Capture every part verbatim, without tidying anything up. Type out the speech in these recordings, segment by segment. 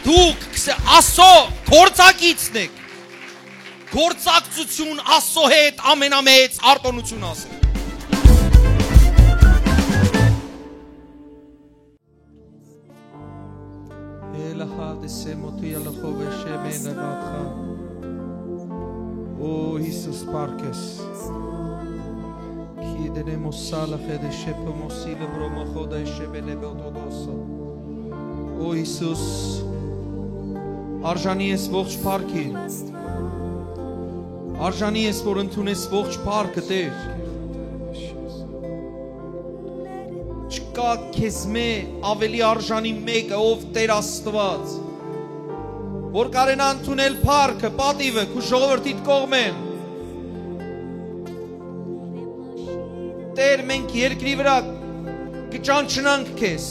Դուք, կսե, Աստծո գործակիցն եք։ Գործակցություն Աստծո հետ ամենամեծ արտոնություն ասել։ Ո Յիսուս, փառք ես։ Քիդենե մոսալը խեդե շեփը մոսիլը վրոմը խոդայ շեբելե բոտոդոսը։ Ո Յիսուս, արժանի ես ողջ փառքի։ Արժանի ես, որ ընդունես ողջ փառքը, Տեր։ Չկա քեզմէ աւելի արժանի մէկը, ով Տեր Աստուած, որ կարենայ ընդունել փառքը, պատիվը քու ժողովրդիդ կողմէն։ Տեր, մենք երկրի վրայ կը ճանչնանք քեզ։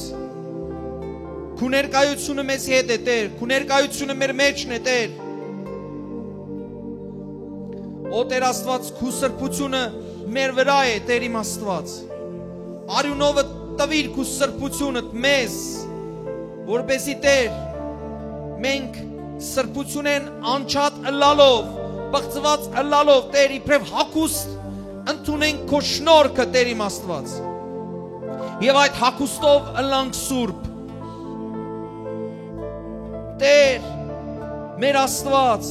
Քու ներկայությունը մեզի հետ է, Տեր, քու ներկայությունը մեր մէջն է, Տեր։ Ո Տեր Աստուած, քու սրբությունը մեր վրայ է, Տեր իմ Աստուած։ Արիւնովը տուիր քու սրբությունդ մեզ, որպեսզի, Տեր, մենք սրբությունէն անջատ ըլլալով, պղծուած ըլլալով, Տեր, իբրեւ հագուստ ընդունենք քո շնորհքը, Տեր իմ Աստուած, եւ այդ հագուստով ըլլանք սուրբ։ Տեր, մեր Աստուած,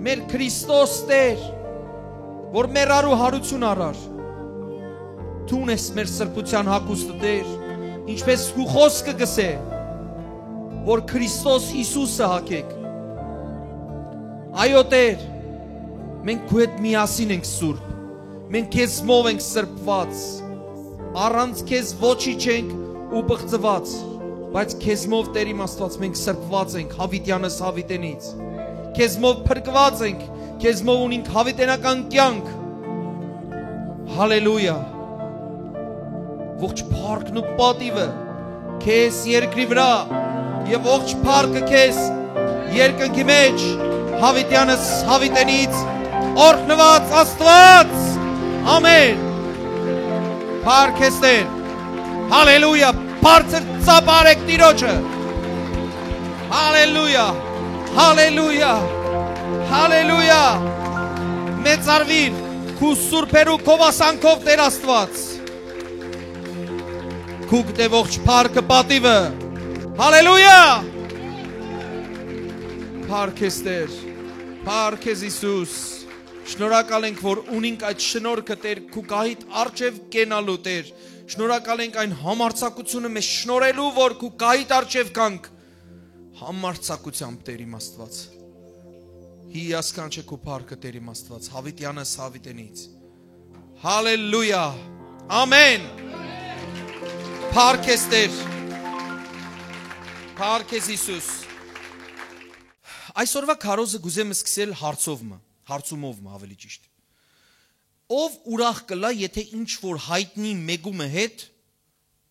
մեր Քրիստոս Տեր, որ մեռար ու յարութիւն առար, դուն ես մեր սրբութեան հագուստը, Տեր, ինչպէս քու խօսքը կ'ըսէ, որ Քրիստոս Յիսուսը հագէք։ Այո, Տեր, մենք քու հետ միասին ենք սուրբ, մենք քեզմով ենք սրբուած, առանց քեզ ոչինչ ենք ու պղծուած, բայց քեզմով, Տեր իմ Աստուած, մենք սրբուած ենք յաւիտեանս յաւիտենից, քեզմով փրկուած ենք, քեզմով ունինք յաւիտենական կեանք։ Հալելույա։ Ողջ փառքն ու պատիվը քեզ երկրի վրայ, եւ ողջ փառքը քեզ երկնքի մէջ, յաւիտեանս յաւիտենից օրհնուած Աստուած։ Ամեն։ Փառք ես, Տեր։ Հալելույա։ Բարձր ծափարեք Տիրոջը։ Հալելույա։ Հալելույա։ Հալելույա։ Մեծարուիր քու սուրբերու գովասանքով, Տեր Աստուած, քու կտե ողջ փառքը, պատիվը։ Հալելույա։ Փառք ես, Տեր, փառք ես, Յիսուս։ Շնորհակալ ենք, որ ունինք այդ շնորհքը, Տեր, քու գահիդ առջեւ կենալու, Տեր։ Շնորհակալ ենք այն համարձակությունը մեզ շնորհելու, որ քու գահիդ առջեւ գանք համարձակությամբ, Տեր իմ Աստուած։ Հիասքանչ է քու փառքը, Տեր իմ Աստուած, յաւիտեանս յաւիտենից։ Հալելույա։ Ամեն։ Փառք ես, Տեր։ Փառք ես, Յիսուս։ Այսօրվա քարոզը կ'ուզեմ սկսել հարցով մը, հարցումով մը, ավելի ճիշտ։ Ո՞վ ուրախ կ'ըլլայ, եթէ ինչ որ յայտնի մէկու մը հետ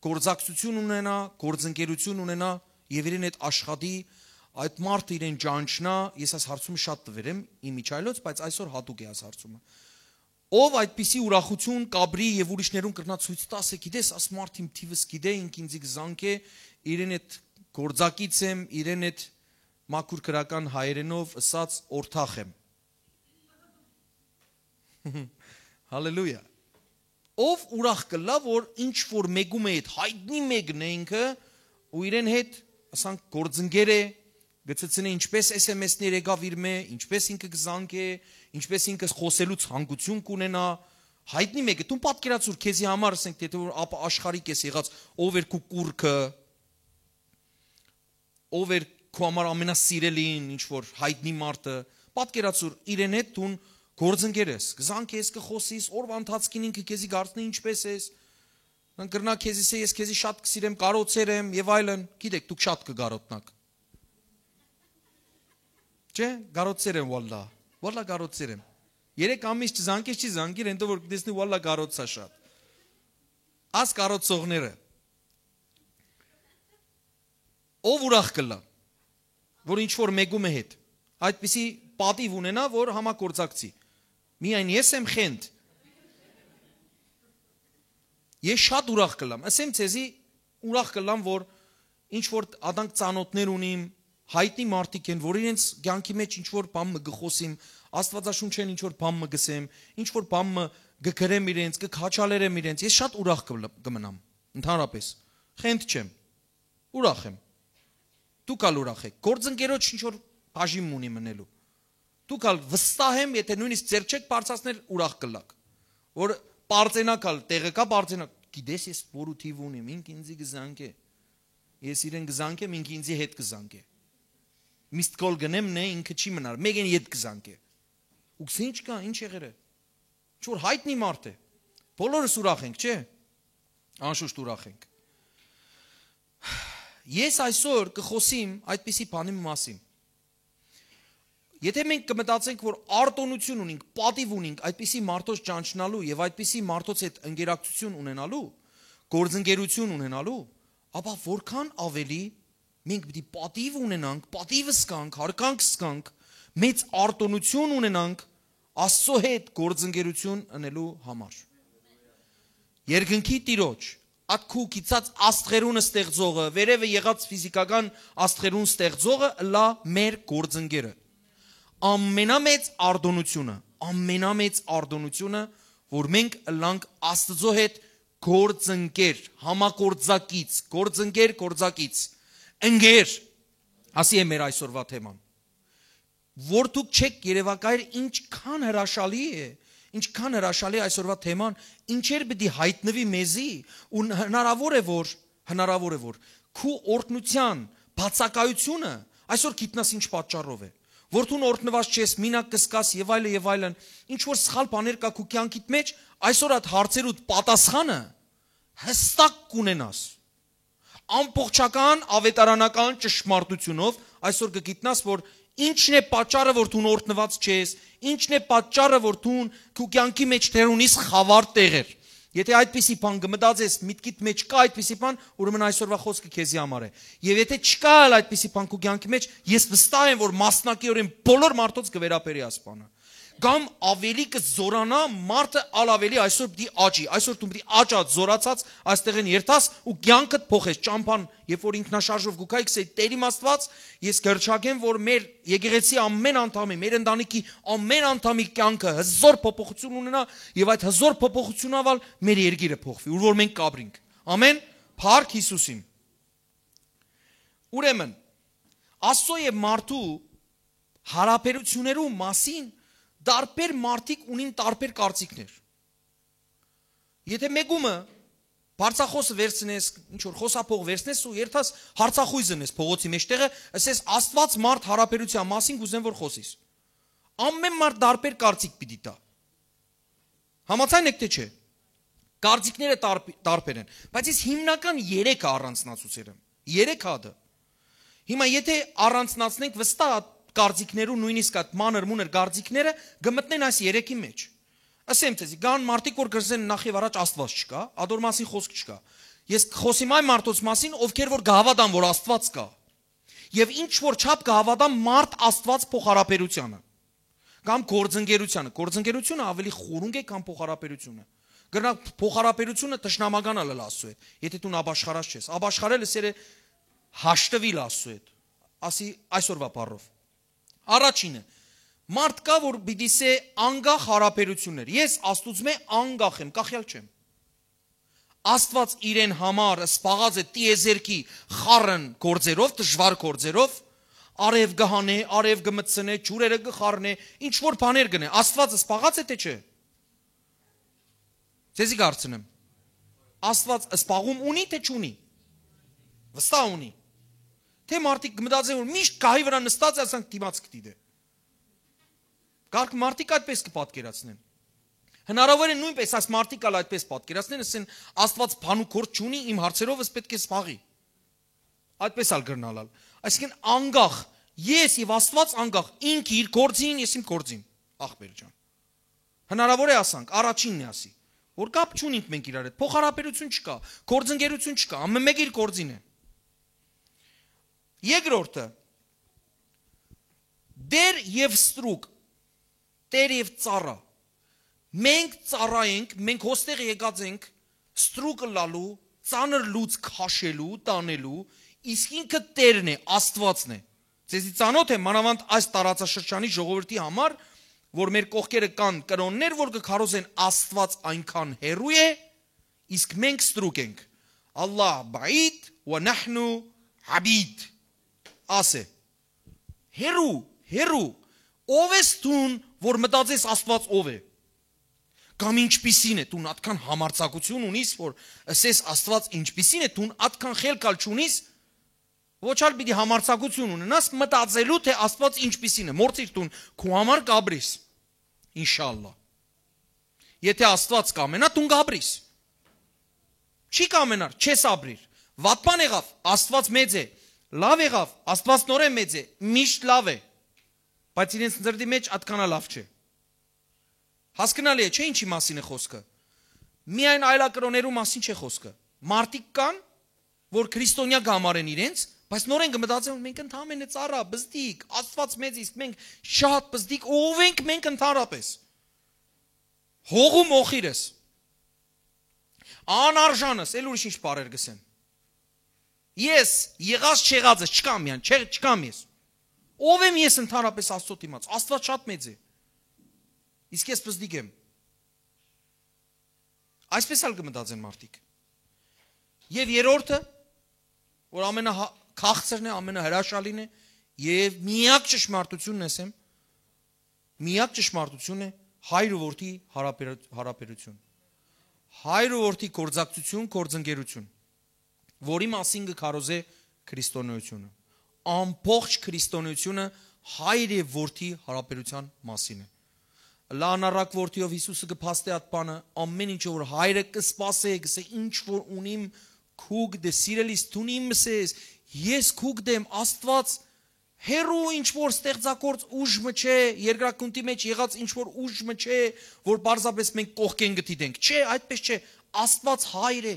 գործակցություն ունենայ, գործընկերություն ունենայ եւ իրեն հետ աշխատի, այդ մարդը իրեն ճանչնայ, ես այս հարցումը շատ տուեր եմ իմ միջայլոց, բայց այսօր յատուկ է այս հարցումը։ Ո՞վ այդպիսի ուրախություն կ'ապրի եւ ուրիշներուն կրնայ ցոյց տայ, ասէ, գիտես, աս մարդ իմ թիվս գիտէ, ինք ինձի կը զանգէ, իրեն հետ գործակից եմ, իրեն հետ մաքուր քրական հայերէնով ըսած օրթախ եմ։ Հալելույա։ Ո՞վ ուրախ կ'ըլլայ, որ ինչ որ մէկու մը հետ, յայտնի մէկն է ինքը, ու իրեն հետ, ասանք, գործընկեր է, կը ցցնէ ինչպէս S M S-ներ եկաւ իրմէ, ինչպէս ինքը կը զանգէ, ինչպէս ինքը խօսելու ցանկութիւն կ'ունենայ, յայտնի մէկը, դուն պատկերացուր քեզի համար, ասենք, թէ որ ապա աշխարհիկ ես եղած, ով էր քու կուռքը, ով էր քու համար ամենասիրելին, ինչ որ յայտնի մարդը, պատկերացուր իրեն հետ դուն գործընկեր ես, կը զանգես, կը խօսիս, օրվա ընթացքին ինքը քեզի կարծնի ինչպէս ես, կրնայ քեզի ասէ, ես քեզի շատ կը սիրեմ, կարոցեր եմ եւ այլն, գիտեք, դուք շատ կը կարոտնաք։ Չէ՞, կարոցեր եմ, վալլա, վալլա կարոցեր եմ։ Երեք ամիս չզանգես, չի զանգիր, հենց որ կտեսնի, վալլա կարոցա շատ։ Աս կարոցողները։ Ո՞վ ուրախ կ'ըլլայ, որ ինչ որ մէկու մը հետ այդպիսի պատիվ ունենայ, որ համագործակցի։ Միայն ես եմ խենթ։ Ես շատ ուրախ կ'ըլլամ, ասեմ ձեզի, ուրախ կ'ըլլամ, որ ինչ որ ադանք ծանոթներ ունիմ, Յայտնի մարդիկ են, որ իրենց կեանքի մէջ ինչ որ բան մը կը խօսիմ, Աստուածաշունչէն ինչ որ բան մը կ'ըսեմ, ինչ որ բան մը կը գրեմ իրենց, կը քաջալերեմ իրենց, ես շատ ուրախ կը, կը մնամ, ընդհանրապէս։ Խենթ չեմ, ուրախ եմ։ Դուք ալ ուրախ էք։ Գործընկերոջ ինչ որ բաժին մունի մնելու։ Դուք ալ վստահ եմ, եթե նույնիսկ ձեռք չեք բարձրացնել, ուրախ կ'ըլլաք։ Որ պարծենաք ալ, տեղը կա պարծենաք, գիտես ես որու թիվ ունիմ, ինք ինձի կը զանգէ։ Ես իրեն կը զանգեմ, ինք ինձի հետ կը զանգէ։ Միստ կոլ գնեմ, նե, ինքը չի մնար, մեկեն ետ կը զանգէ։ Ու քսի ինչ կա, ինչ եղեր է։ Ինչ որ յայտնի մարդ է։ Բոլորս ուրախ ենք, չէ՞։ Անշուշտ ուրախ ենք։ Ես այսօր կը խօսիմ այդպիսի բանի մասին։ Եթե մենք կը մտածենք, որ արտոնություն ունենք, պատիվ ունենք այդպիսի մարդոց ճանչնալու եւ այդպիսի մարդոց հետ ընկերակցություն ունենալու, գործընկերություն ունենալու, ապա որքան ավելի մենք պիտի պատիվ ունենանք, պատիվ զգանք, հարգանք զգանք, մեծ արտոնություն ունենանք Աստծո հետ գործընկերություն ընելու համար։ Երկնքի Տիրոջ, ատ քու գիծած աստղերուն ստեղծողը, վերևը եղած ֆիզիկական աստղերուն ստեղծողը ըլլայ մեր գործընկերը։ Ամենամեծ արտոնությունը, ամենամեծ արտոնությունը, որ մենք ըլլանք Աստծո հետ գործընկեր, համագործակից, գործընկեր, գործակից, ընկեր, ասի է մեր այսօրվա թեման։ Որ դուք չեք երևակայել ինչքան հրաշալի է, ինչքան հրաշալի է այսօրվա թեման, ինչեր պիտի յայտնուի մեզի, ու հնարավոր է որ, հնարավոր է որ քու օրհնության բացակայությունը այսօր գիտնաս ինչ պատճառով է, որ դուն օրհնված չես, մինակ կսկաս եւ այլը եւ այլն, ինչ որ սխալ բաներ կա քու կեանքիդ մեջ, այսօր այդ հարցերուդ պատասխանը հստակ կունենաս։ Ամբողջական ավետարանական ճշմարտությունով այսօր կը գիտնաս, որ ինչն է պատճառը, որ դուն օրհնված չես, ինչն է պատճառը, որ դուն քու կեանքի մեջ դեռ ունիս խավար տեղեր։ Եթե այդպիսի բան կը մտածես, միտքիդ մեջ կա այդպիսի բան, ուրեմն այսօրվա խոսքը քեզի համար է։ Եւ եթե չկայ ալ այդպիսի բան քու կեանքի մեջ, ես վստահ եմ, որ մասնակիորեն բոլոր մարդոց կը վերաբերի այս բանը։ Կամ ավելի կը զորանայ, մարդը ալ ավելի այսօր պիտի աճի, այսօր դու պիտի աճած, զորացած, այստեղէն երթաս ու կեանքդ փոխես, ճամբան, երբ որ ինքնաշարժով կու գայ, կ'ըսէ, «Տէր իմ Աստուած, ես կ'հռչակեմ, որ մեր եկեղեցի ամեն անդամի, մեր ընտանիքի ամեն անդամի կեանքը հզոր փոփոխություն ունենայ եւ այդ հզոր փոփոխությունով ալ մեր երկիրը փոխուի, ուր որ մենք կ'ապրինք»։ Ամեն, փառք Յիսուսին։ Ուրեմն, Աստծո եւ մարդու յարաբերություններու մասին տարբեր մարդիկ ունին տարբեր կարծիքներ։ Եթե մեկումը բարձախոսը վերցնես, ինչ որ խոսափող վերցնես ու երթաս հարցախույզը նես փողոցի մեջտեղը, ասես, «Աստուած մարդ յարաբերության մասին կ'ուզեմ որ խօսիս»։ Ամեն մարդ տարբեր կարծիք պիտի տայ։ Համաձայն եք, թե չէ։ Կարծիքները տարբ-, տարբեր են, բայց ես հիմնական երեքը առանձնացուցեր եմ։ Երեք հատը։ Հիմա եթե առանձնացնենք, վստահ կարծիքներու, նույնիսկ այդ մանր-մունր կարծիքները կը մտնեն այս երեքի մեջ։ Ասեմ ձեզի, կան մարդիկ, որ կ'ըսեն, «Նախ եւ առաջ Աստուած չկայ, ադոր մասին խոսք չկայ»։ Ես կխօսիմ այն մարդոց մասին, ովքեր որ կհաւատան, որ Աստուած կայ։ Եւ ինչ որ չափ կհաւատան մարդ Աստուած փոխհարաբերությանը կամ գործընկերությանը։ Գործընկերությունը ավելի խորունկ է, քան փոխհարաբերությունը։ Կրնայ փոխհարաբերությունը թշնամական ալ ըլլայ Աստուծոյ հետ, եթե դու ապաշխարած չես։ Ապաշխարելը սերը հաշտվիլ Աստուծոյ հետ, ասի այսօրվա բառով։ Առաջինը, մարդ կայ, որ պիտի սե անկախ հարաբերություններ։ «Ես Աստուծմէ անկախ եմ, կախեալ չեմ»։ Աստուած իրեն համար սպաղած է տիեզերքի խառն գործերով, դժվար գործերով, արև կը հանէ, արև կը մտցնէ, ջուրերը կը խառնէ, ինչ որ բաներ կ'ընէ։ Աստուած սպաղած է, թե՞ չէ։ Ձեզի կ'արցնեմ. Աստուած սպաղում ունի, թե՞ չունի։ Վստահ ունի։ Թե՞ մարդիկ կը մտածեն, որ միշտ գահի վրայ նստած է, ասենք դիմաց կը դիտէ։ Կարգ մարդիկ այդպես կը պատկերացնեն։ Հնարավոր է նույնպես այս մարդիկ ալ այդպես պատկերացնեն, ասեն, «Աստուած բան ու գործ չունի, իմ հարցերովս պէտք է սպաղի»։ Այդպես ալ կրնալ ալ։ Այսինքն անկախ, ես եւ Աստուած անկախ, ինքը իր գործին, ես իմ գործին, ախպեր ջան։ Հնարավոր է ասանք, առաջինն է ասի, որ կապ չունինք մենք իրար հետ, փոխհարաբերություն չկա, գործընկերություն չկա, ամեն մեկը իր գործին է։ Երկրորդը, դեր եւ ստրուկ, տեր եւ ծառա։ Մենք ծառա ենք, մենք հոստեղ եկած ենք ստրուկը լալու, ծանր լուծ քաշելու, տանելու, իսկ ինքը տերն է, Աստուածն է։ Ձեզի ծանօթ է, մանաւանդ այս տարածաշրջանի ժողովրդի համար, որ մեր կողքերը կան կրօններ, որ կը քարոզեն Աստուած այնքան հեռու է, իսկ մենք ստրուկ ենք։ Ալլահ բաիդ, ո նահնու աբիդ։ Ասե, հեռու, հեռու, ով ես դուն, որ մտածես Աստուած ով է։ Կամ ինչպիսին է, դուն ատքան համարձակություն ունիս, որ ըսես Աստուած ինչպիսին է, դուն ատքան խելքալ չունիս, ոչ ալ պիտի համարձակություն ունենաս մտածելու, թե Աստուած ինչպիսին է։ Մորցիր դուն քու համար կաբրիս, ինշալլա։ Եթե Աստուած կամենա, դուն կաբրիս։ Չի կամենար, չես աբրիր։ Վատ բան եղավ, Աստուած մեծ է, լավ եղավ, Աստուած նորեն մեծ է, միշտ լավ է, բայց իրենց նրդի մեջ ատքան ալ լավ չէ։ Հասկնալի է, չէ՞, ինչի մասին է խոսքը։ Միայն այլակրոներու մասին չէ խոսքը։ Մարդիկ կան, որ քրիստոնեայ կը համարեն իրենց, բայց նորեն կը մտածեն, մենք ընդամենը ծառայ, բզդիկ, Աստուած մեծ, իսկ մենք շատ բզդիկ, ով ենք մենք ընդհանրապես։ Հող ու մոխիրս, անարժանս, էլ ուրիշ ինչ բառեր կ'ըսեն։ Ես եղած չեղածս չկամ յան, չէ, չկամ ես։ Ով եմ ես ընդհանրապես Աստծո դիմաց։ Աստուած շատ մեծ է, իսկ ես բզդիկ եմ։ Այսպես ալ կը մտածեն մարդիկ։ Եւ երրորդը, որ ամենա-, քաղցրն է, ամենահրաշալին է, եւ միակ ճշմարտությունն, ասեմ, միակ ճշմարտությունն է հայր ու որդի հարաբերություն։ Հայր ու որդի գործակցություն, գործընկերություն, որի մասին կը քարոզէ քրիստոնեությունը։ Ամբողջ քրիստոնեությունը հայր եւ որդի հարաբերության մասին է։ Լանարակ որդիով Հիսուսը կը փաստէ այդ բանը, ամեն ինչ որ հայրը կը սպասէ, կսե, ինչ որ ունիմ, քուք դե սիրելիս, դուն իմ ես, ես քուք դեմ, Աստուած հերու ինչ որ ստեղծագործ ուժ մը չէ, երկրագունդի մեջ եղած ինչ որ ուժ մը չէ, որ պարզապես մենք կողքեն կը դիտենք։ Չէ, այդպես չէ, Աստուած հայր է,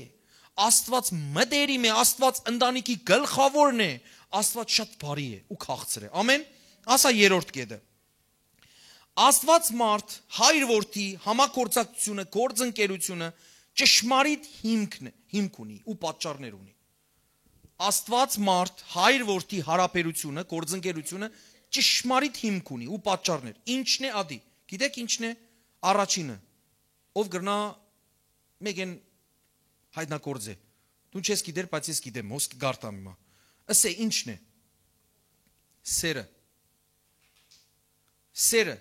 Աստուած մտերիմ է, Աստուած ընտանիքի գլխավորն է, Աստուած շատ բարի է ու քաղցր է։ Ամեն, ասա երրորդ կետը։ Աստուած մարդ, հայր որդի, համագործակցությունը, գործընկերությունը ճշմարիտ հիմքն է, հիմք ունի ու պատճառներ ունի։ Աստուած մարդ, հայր որդի հարաբերությունը, գործընկերությունը ճշմարիտ հիմք ունի ու պատճառներ։ Ինչն է ադի։ Գիտեք ինչն է առաջինը, ով կրնա մեկեն հայտնագործե։ Դու չես գիտեր, բայց ես գիտեմ, հոս կգարտամ հիմա։ Ըսե, ինչն է։ Սերը։ Սերը։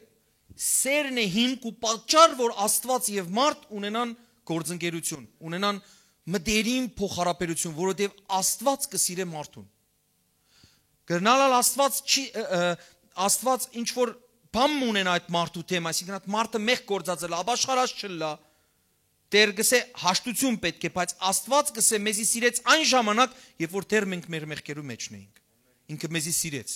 Սերն է հիմք ու պատճառ, որ Աստուած եւ մարդ ունենան գործընկերություն, ունենան մտերիմ փոխհարաբերություն, որովհետեւ Աստուած կը սիրէ մարդուն։ Կրնալ ալ Աստուած չի, ը, ը, Աստուած ինչ որ բան մը ունենա այդ մարդու դեմ, այսինքն այդ մարդը մեղք գործած ըլլայ, ապաշխարած չըլլայ, Տեր գսե հաշտություն պէտք է, բայց Աստուած գսե մեզի սիրեց այն ժամանակ, երբ որ դեռ մենք մեր մեղքերու մեջն էինք։ Ինքը մեզի սիրեց։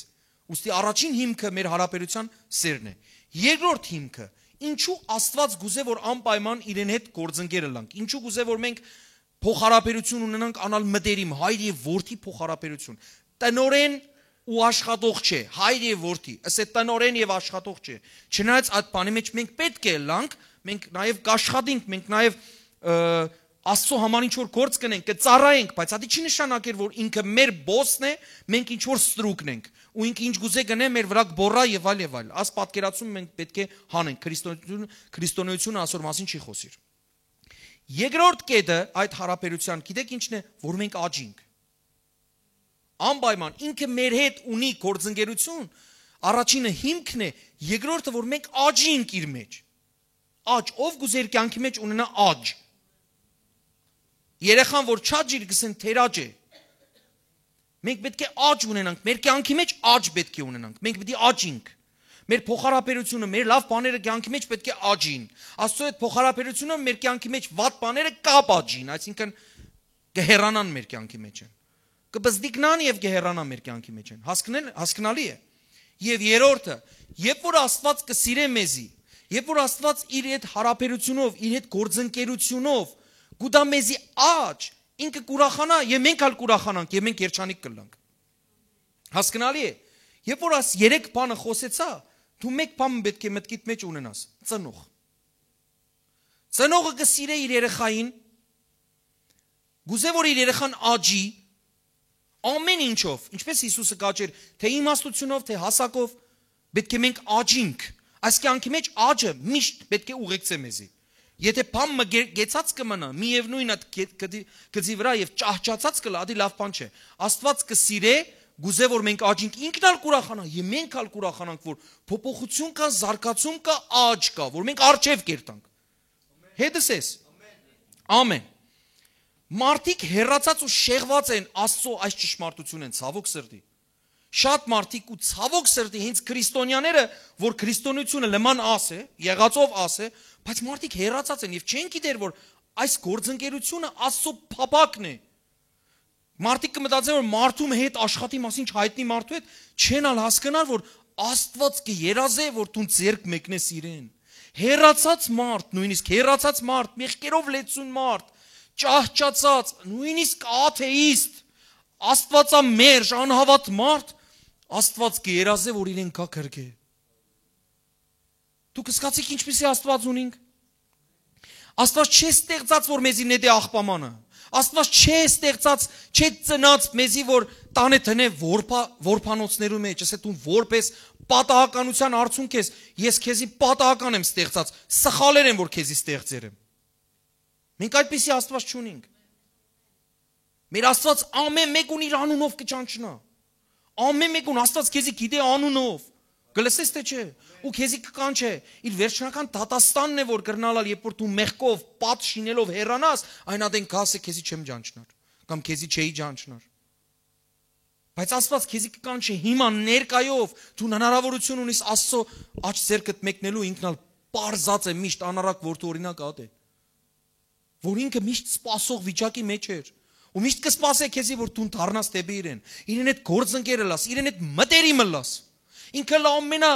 Ուստի առաջին հիմքը մեր հարաբերության սերն է։ Երկրորդ հիմքը, ինչու Աստուած գուզե որ անպայման իրեն հետ գործընկեր ըլանք, ինչու գուզե որ մենք փոխհարաբերություն ունենանք անալ մտերիմ, հայր եւ որդի փոխհարաբերություն։ Տնորեն ու աշխատող չէ, հայր եւ որդի, ըսե տնորեն եւ աշխատող չէ։ Չնայած այդ բանի մեջ մենք պէտք է ըլանք, մենք նաեւ կաշխատենք, մենք նաեւ, ը, Աստծո համար ինչ որ գործ կնենք, կը ծառայենք, բայց ադի չի նշանակեր, որ ինքը մեր բոսն է, մենք ինչ որ ստրուկն ենք, ու ինքը ինչ գուզե գնե, մեր վրա կբորա եւ այլ եւ այլ։ Աս պատկերացում մենք պէտք է հանենք, քրիստոնեությունը, քրիստոնեությունը ասոր մասին չի խոսիր։ Երկրորդ կետը այդ հարաբերության, գիտեք ինչն է, որ մենք աջ ենք։ Անպայման ինքը մեր հետ ունի գործընկերություն, առաջինը հիմքն է, երկրորդը, որ մենք աջ ենք իր մեջ։ Աջ, ով գուզեր կյանքի մեջ ունենա աջ։ Երեխան որ չաջ իր, գսեն թերաջ է։ Մենք պէտք է աջ ունենանք, մեր կյանքի մեջ աջ պէտք է ունենանք, մենք պիտի աջ ենք։ Մեր փոխհարաբերությունը, մեր լավ բաները կյանքի մեջ պէտք է աջ ին։ Աստծո հետ փոխհարաբերությունը մեր կյանքի մեջ վատ բաները կապ աջ ին, այսինքն կը հեռանան մեր կյանքի մեջ են։ Կը բզդիկնան եւ կը հեռանան մեր կյանքի մեջ են։ Հասկնել, հասկնալի է։ Եվ երրորդը, երբ որ Աստված կը սիրե մեզի, երբ որ Աստված իր հետ հարաբերությունով, իր հետ գործընկերությունով կու տայ մեզի աջ, ինքը կուրախանայ եւ մենք ալ կուրախանանք եւ մենք երջանիկ կլանք։ Հասկնալի է։ Երբ որ աս երեք բանը խոսեցայ, դու մեկ բան պէտք է մտքիդ մեջ ունենաս. ծնող։ Ծնողը կը սիրե իր երեխային, գուզե որ իր երեխան աճի, Ամեն ինչով, ինչպես Յիսուսը կաչեր, թէ իմաստութիւնով, թէ հասակով, պէտք է մենք աճինք։ Այս կեանքի մէջ աճը միշտ պէտք է ուղեկցէ մեզի։ Եթէ բան մը գե-, գեցած կը մնայ, միեւնոյն ատ գե-, գծի, գծի վրայ եւ ճահճացած կը լա, ադի լաւ բան չէ։ Աստուած կը սիրէ, կ'ուզէ որ մենք աճինք, ինքն ալ կ'ուրախանայ, եւ մենք ալ կ'ուրախանանք, որ փոփոխություն կայ, զարգացում կայ, աճ կայ, որ մենք արջեւ կերտանք։ Հետս ես։ Ամեն։ Մարդիկ հեռացած ու շեղված են Աստծո այս ճշմարտութիւնէն, ցաւոք սրտի։ Շատ մարդիկ ու ցաւոք սրտի հենց քրիստոնյաները, որ քրիստոնեությունը լման աս է, եղածով աս է, բայց մարդիկ հեռացած են եւ չեն գիտեր, որ այս գործընկերությունը Աստծո փափակն է։ Մարդիկ կը մտածեն, որ մարդու հետ աշխատի մասին չհայտնի մարդու հետ, չեն ալ հասկնար, որ Աստուած կը երազէ, որ դուն ձեռք մեկնես իրեն։ Հեռացած մարդ, նոյնիսկ հեռացած մարդ, մեղքերով լեցուն մարդ, ճահճացած, նոյնիսկ աթեիստ, Աստուածամերժ, անհաւատ մարդ, Աստուած կը երազէ, որ իրեն կա կրկէ։ Դուք կսկացիք ինչպիսի Աստուած ունինք։ Աստուած չէ ստեղծած, որ մեզի նետէ աղբամանը։ Աստուած չէ ստեղծած, չէ ծնած մեզի, որ տանէ դնէ որբա-, որբանոցներու մեջ, ասէ դուն որբ ես, պատահականութեան արդյունք ես, ես քեզի պատահական եմ ստեղծած, սխալեր եմ, որ քեզի ստեղծեր եմ։ Մենք այդպիսի Աստուած չունինք։ Մեր Աստուած ամեն մեկուն իր անունով կը ճանչնայ։ Ամեն մեկուն Աստուած քեզի գիտէ անունով։ Կը լսես թէ չէ։ Ու քեզի կը կանչէ։ Իր վերջնական դատաստանն է, որ կրնալալ, երբ որ դու մեղքով, պատ շինելով հեռանաս, այն ատեն կ'ասէ քեզի չեմ ճանչնար, կամ քեզի չէի ճանչնար։ Բայց Աստուած քեզի կը կանչէ հիմա ներկայով, դու հնարավորություն ունիս Աստծո աջ ձեռքդ մեկնելու, ինքն ալ պարզած է միշտ անառակ որդու օրինակ ատե, որ ինքը միշտ սպասող վիճակի մեջ էր, ու միշտ կը սպասէ քեզի, որ դուն դառնաս դեպի իրեն, իրեն հետ գործընկեր ըլլաս, իրեն հետ մտերիմ ըլլաս։ Ինքը լա ամենա,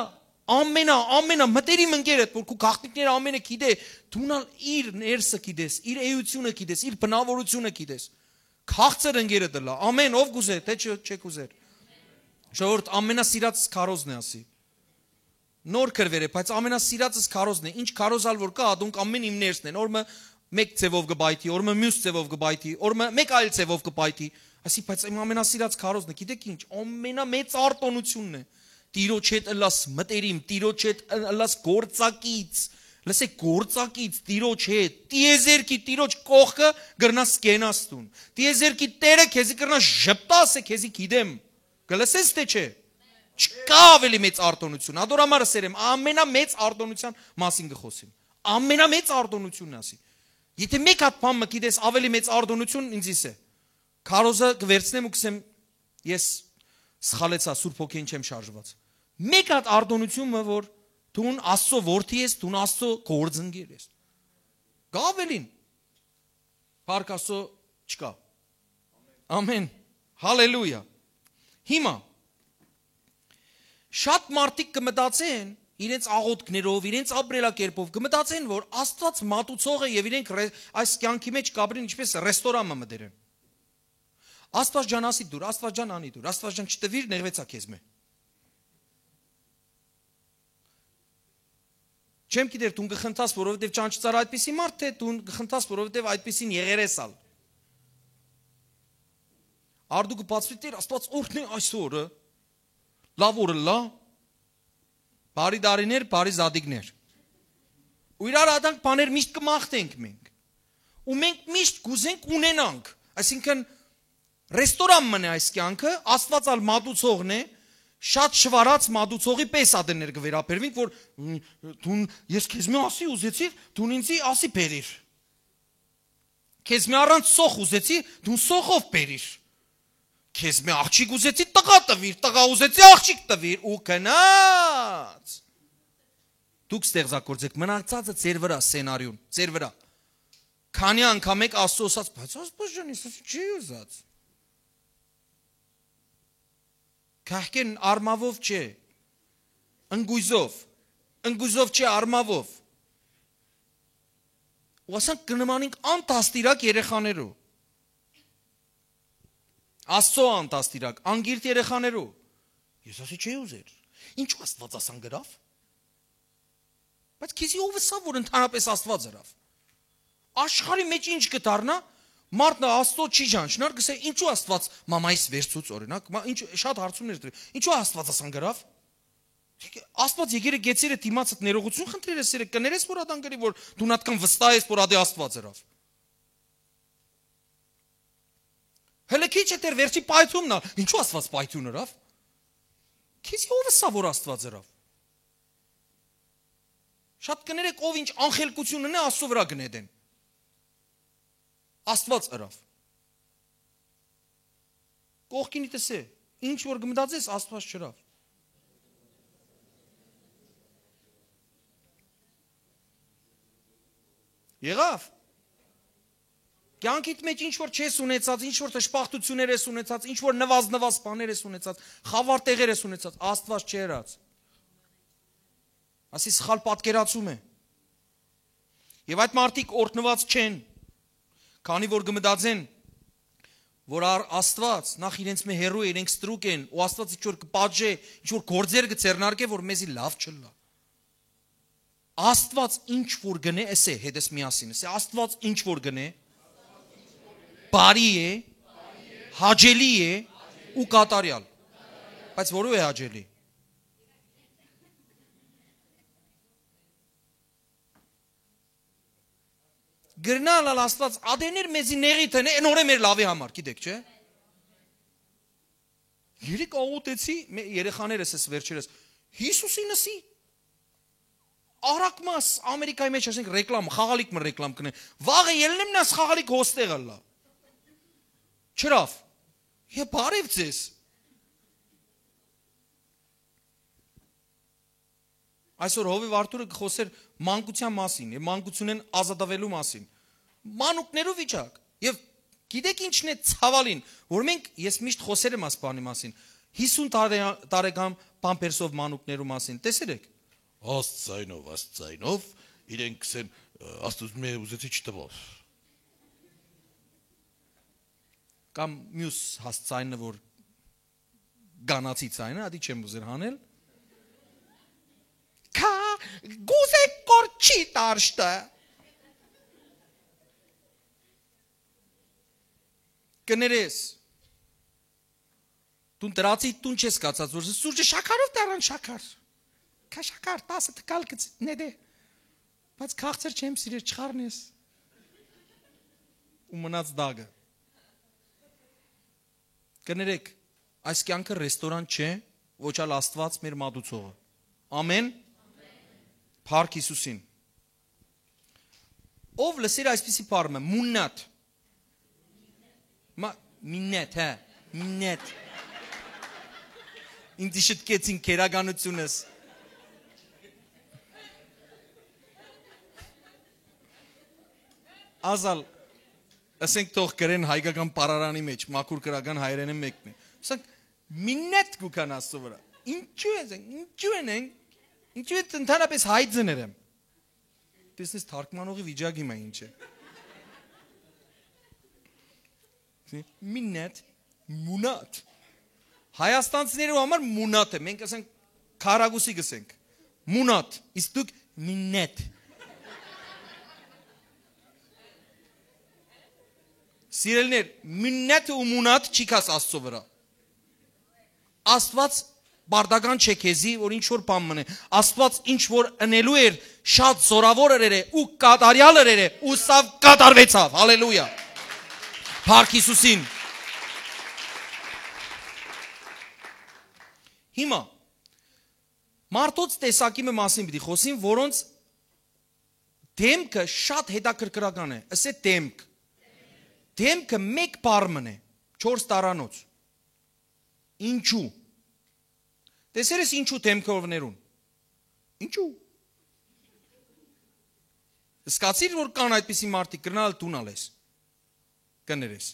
ամենա, ամենա մտերիմ ընկերդ, որ քու գաղտնիքները ամենը գիտէ, դուն ալ իր ներսը գիտես, իր էությունը գիտես, իր բնավորությունը գիտես։ Քաղցր ընկերդ ըլլա, ամեն ով կուզէ, թէ չէ, չէ կուզեր։ Ժողովուրդ, ամենասիրած քարոզն է ասի։ Նոր քրվեր է, բայց ամենասիրածս քարոզն է։ Ինչ քարոզ ալ որ կա, ադոնք ամեն իմ ներսն են։ Օրը մեկ ձևով կը պայթի, օրը մյուս ձևով կը պայթի, օրը մեկ այլ ձևով կը պայթի։ Ասի, բայց իմ ամենասիրած քարոզն է, գիտեք ինչ, ամենամեծ արտոնությունն է։ Տիրոջ հետ ըլլաս մտերիմ, Տիրոջ հետ ը-, ըլլաս գործակից, լսեք, գործակից, Տիրոջ հետ, տիեզերքի Տիրոջ կողքը կրնաս կենաս դուն։ Տիեզերքի Տերը քեզի կրնա ժպտա, ասե, քեզի գիտեմ։ Կը լսես թէ չէ։ Չկայ աւելի մեծ արտոնություն։ Ադոր համար ըսեր եմ, ամենամեծ արտոնության մասին կը խօսիմ։ Ամենամեծ արտոնությունն ասի։ Եթէ մեկ հատ բան մը գիտես աւելի մեծ արտոնություն, ինձ իս է։ Քարոզը կը վերցնեմ ու կսեմ, ես սխալեցայ, Սուրբ Հոգին չեմ շարժուած։ Մեկ հատ արտոնություն մը, որ դուն Աստծո որդի ես, դուն Աստծո գործընկեր ես։ Կայ ավելին։ Փառք Աստծո չկայ։ Ամեն։ Հալելույա։ Հիմա, շատ մարդիկ կը մտածեն, իրենց աղոթքներով, իրենց ապրելակերպով կը մտածեն, որ Աստուած մատուցող է եւ իրենք ռե-, այս կեանքի մեջ կապրին, ինչպես ռեստորան մը մտերեն։ Աստուած ջան, ասի դուր, Աստուած ջան, անի դուր, Աստուած ջան, չտվիր, նեղվեցա քեզ մէ։ Չեմ գիտեր, դուն կը խնդաս, որովհետեւ ճանչցար այդպիսի մարդ, թէ դուն կը խնդաս, որովհետեւ այդպիսին եղեր ես ալ։ Արդու կը բացվի, Տեր Աստուած օրհնի այսօրը, լաւ օրը լա, բարի տարիներ, բարի զատիկներ։ Ու իրար ադանք բաներ միշտ կը մաղթենք մենք։ Ու մենք միշտ կուզենք ունենանք, այսինքն, ռեստորան մնե այս կեանքը, Աստուած ալ մատուցողն է, շատ շվարած մատուցողի պես ատեներ կը վերաբերվենք, որ, մ, դուն, ես քեզ մի ասի ուզեցի, դուն ինձի ասի բերիր։ Քեզ մի առանց սոխ ուզեցի, դուն սոխով բերիր։ Քեզ մի աղջիկ ուզեցի, տղա տվիր, տղա ուզեցի, աղջիկ տվիր, ու գնաց։ Դուք ստեղծագործեք, մնացածը ձեր վրա, սենարիուն, ձեր վրա։ Քանի անգամ եք Աստծո ասած, բայց Աստված ջան, ես ասի չի ուզած։ Կահկեն արմավով չէ, ընկույզով, ընկույզով չէ, արմավով։ Ու ասանք կը նմանենք անդաստիրակ երեխաներու։ Աստծո անդաստիրակ, անգիրտ երեխաներու։ Ես ասի չի ուզեր։ Ինչու Աստված ասան գրավ։ Բայց քեզի ով ըսաւ, որ ընդհանրապես Աստված ըրավ։ Աշխարհի մեջ ինչ կը դառնա, Մարդը Աստծո չի ճանչնար, կսե, ինչու Աստված մամայիս վերցուց, օրինակ, մա, ինչ, շատ հարցումներ դրի, ինչու Աստված ասան գրավ։ Աստված եկերը գեցերը դիմացդ ներողություն խնդրեր ես, սերը կներես, որ ադան գրի, որ դու նատկան վստահ ես, որ ադե Աստված ըրավ։ Հələ քիչ է դեռ վերջի պայթումն ա, ինչու Աստված պայթուն ըրավ։ Քեզի ով ըսա, որ Աստված ըրավ։ Շատ կներեք, ով ինչ անխելքություն ունի, Աստծո վրա կնետեն։ Աստված ըրավ։ Կողքին տեսե, ինչ որ կմտածես, Աստված չըրավ։ Եղավ։ Կյանքիդ մեջ ինչ որ չես ունեցած, ինչ որ դժբախտություններ ես ունեցած, ինչ որ նվազ-նվազ բաներ ես ունեցած, խավար տեղեր ես ունեցած, Աստված չերած։ Ասի սխալ պատկերացում է։ Եվ այդ մարդիկ օրհնված չեն, քանի որ կմտածեն, որ առ Աստված նախ իրենց մէ հեռու է, իրենք ստրուկ են, ու Աստված ինչ որ կպատժե, ինչ որ գործեր կձեռնարկե, որ մեզի լավ չլա։ Աստված ինչ որ գնե, էսե հետս միասին, էսե Աստված ինչ որ գնե, բարի է, հաճելի է ու կատարյալ։ Բայց որու է հաճելի։ Գրնալ ալ Աստված ադեներ մեզի նեղի տնե, նորե մեր լավի համար, գիտեք, չէ՞։ Երեկ աղոթեցի, մե-, երեխաներս էս վերջերս, Հիսուսի նսի, արագ մաս Ամերիկայի մեջ, ասենք, ռեկլամ, խաղալիք մը ռեկլամ կնե, վաղը ելնեմ նաս խաղալիք հոստեղ ալլա, չրավ, է բարև ձեզ։ Այսօր Հովիվ Արթուրը կխոսեր մանկության մասին եւ մանկությունէն ազատավելու մասին։ Մանուկներու վիճակ։ Եվ գիտեք ինչն է ցավալին, որ մենք, ես միշտ խոսել եմ այս բանի մասին, հիսուն տարե-, տարեկան պամպերսով մանուկներու մասին, տեսել եք։ Աստծայնով, աստծայնով, իրենք կսեն, «Աստուծմէ ուզեցի չտվով»։ Կամ մյուս հասցայինը, որ գանացի ցայնը, ադի չեմ ուզեր հանել։ Քա, գուզե կոր չի տարշտը։ Կներես, դուն դրացի տուն չես կացած, որ սուրճը շաքարով դարան շաքար։ Քա շաքար, տասը տկալ կցնեդե։ Բայց քաղցր չեմ սիրեր, չխառնես։ Ու մնաց դագը։ Կներեք, այս կյանքը ռեստորան չէ, ոչ ալ Աստված մեր մատուցողը։ Ամեն։ Փառք Հիսուսին։ Ով լսեր այսպիսի բառը, մուննատ։ Մա-, միննետ, հա, միննետ։ Ինձ իշտկեցին քերականությունս։ Ազալ, ասենք թող գրեն հայկական պարարանի մեջ, մաքուր գրական հայերէնը մեկն է։ Ասենք, միննետ կու քան Աստծո վրա։ Ինչու ես, ինչու են, են, ինչու ես ընդհանրապես հայ ձներ եմ։ Տեսնես թարգմանողի վիճակի մա ինչ է։ Միննետ, մունատ։ Հայաստանցիներու համար մունատ է, մենք ասենք քարագուսի գսենք։ Մունատ, իսկ դուք միննետ։ Սիրելիներ, միննետ ու մունատ չի քաս Աստծո վրա։ Աստված բարդական չէ քեզի, որ ինչ որ բան մնե։ Աստված ինչ որ ընելու էր, շատ զորավոր ըրեր է ու կատարյալ ըրեր է, ու սավ կատարվեցավ։ Հալելույա։ Փառք Հիսուսին։ Հիմա մարդոց տեսակի մը մասին պիտի խոսին, որոնց դեմքը շատ հետաքրքրական է, ըսե դեմք։ Դեմքը մեկ բառ մն է, չորս տարանոց։ Ինչու։ Տեսեր ես ինչու դեմքը ովներուն։ Ինչու։ Սկացիր, որ կան այդպիսի մարդիկ, կրնալ տուն ալ ես, կներես,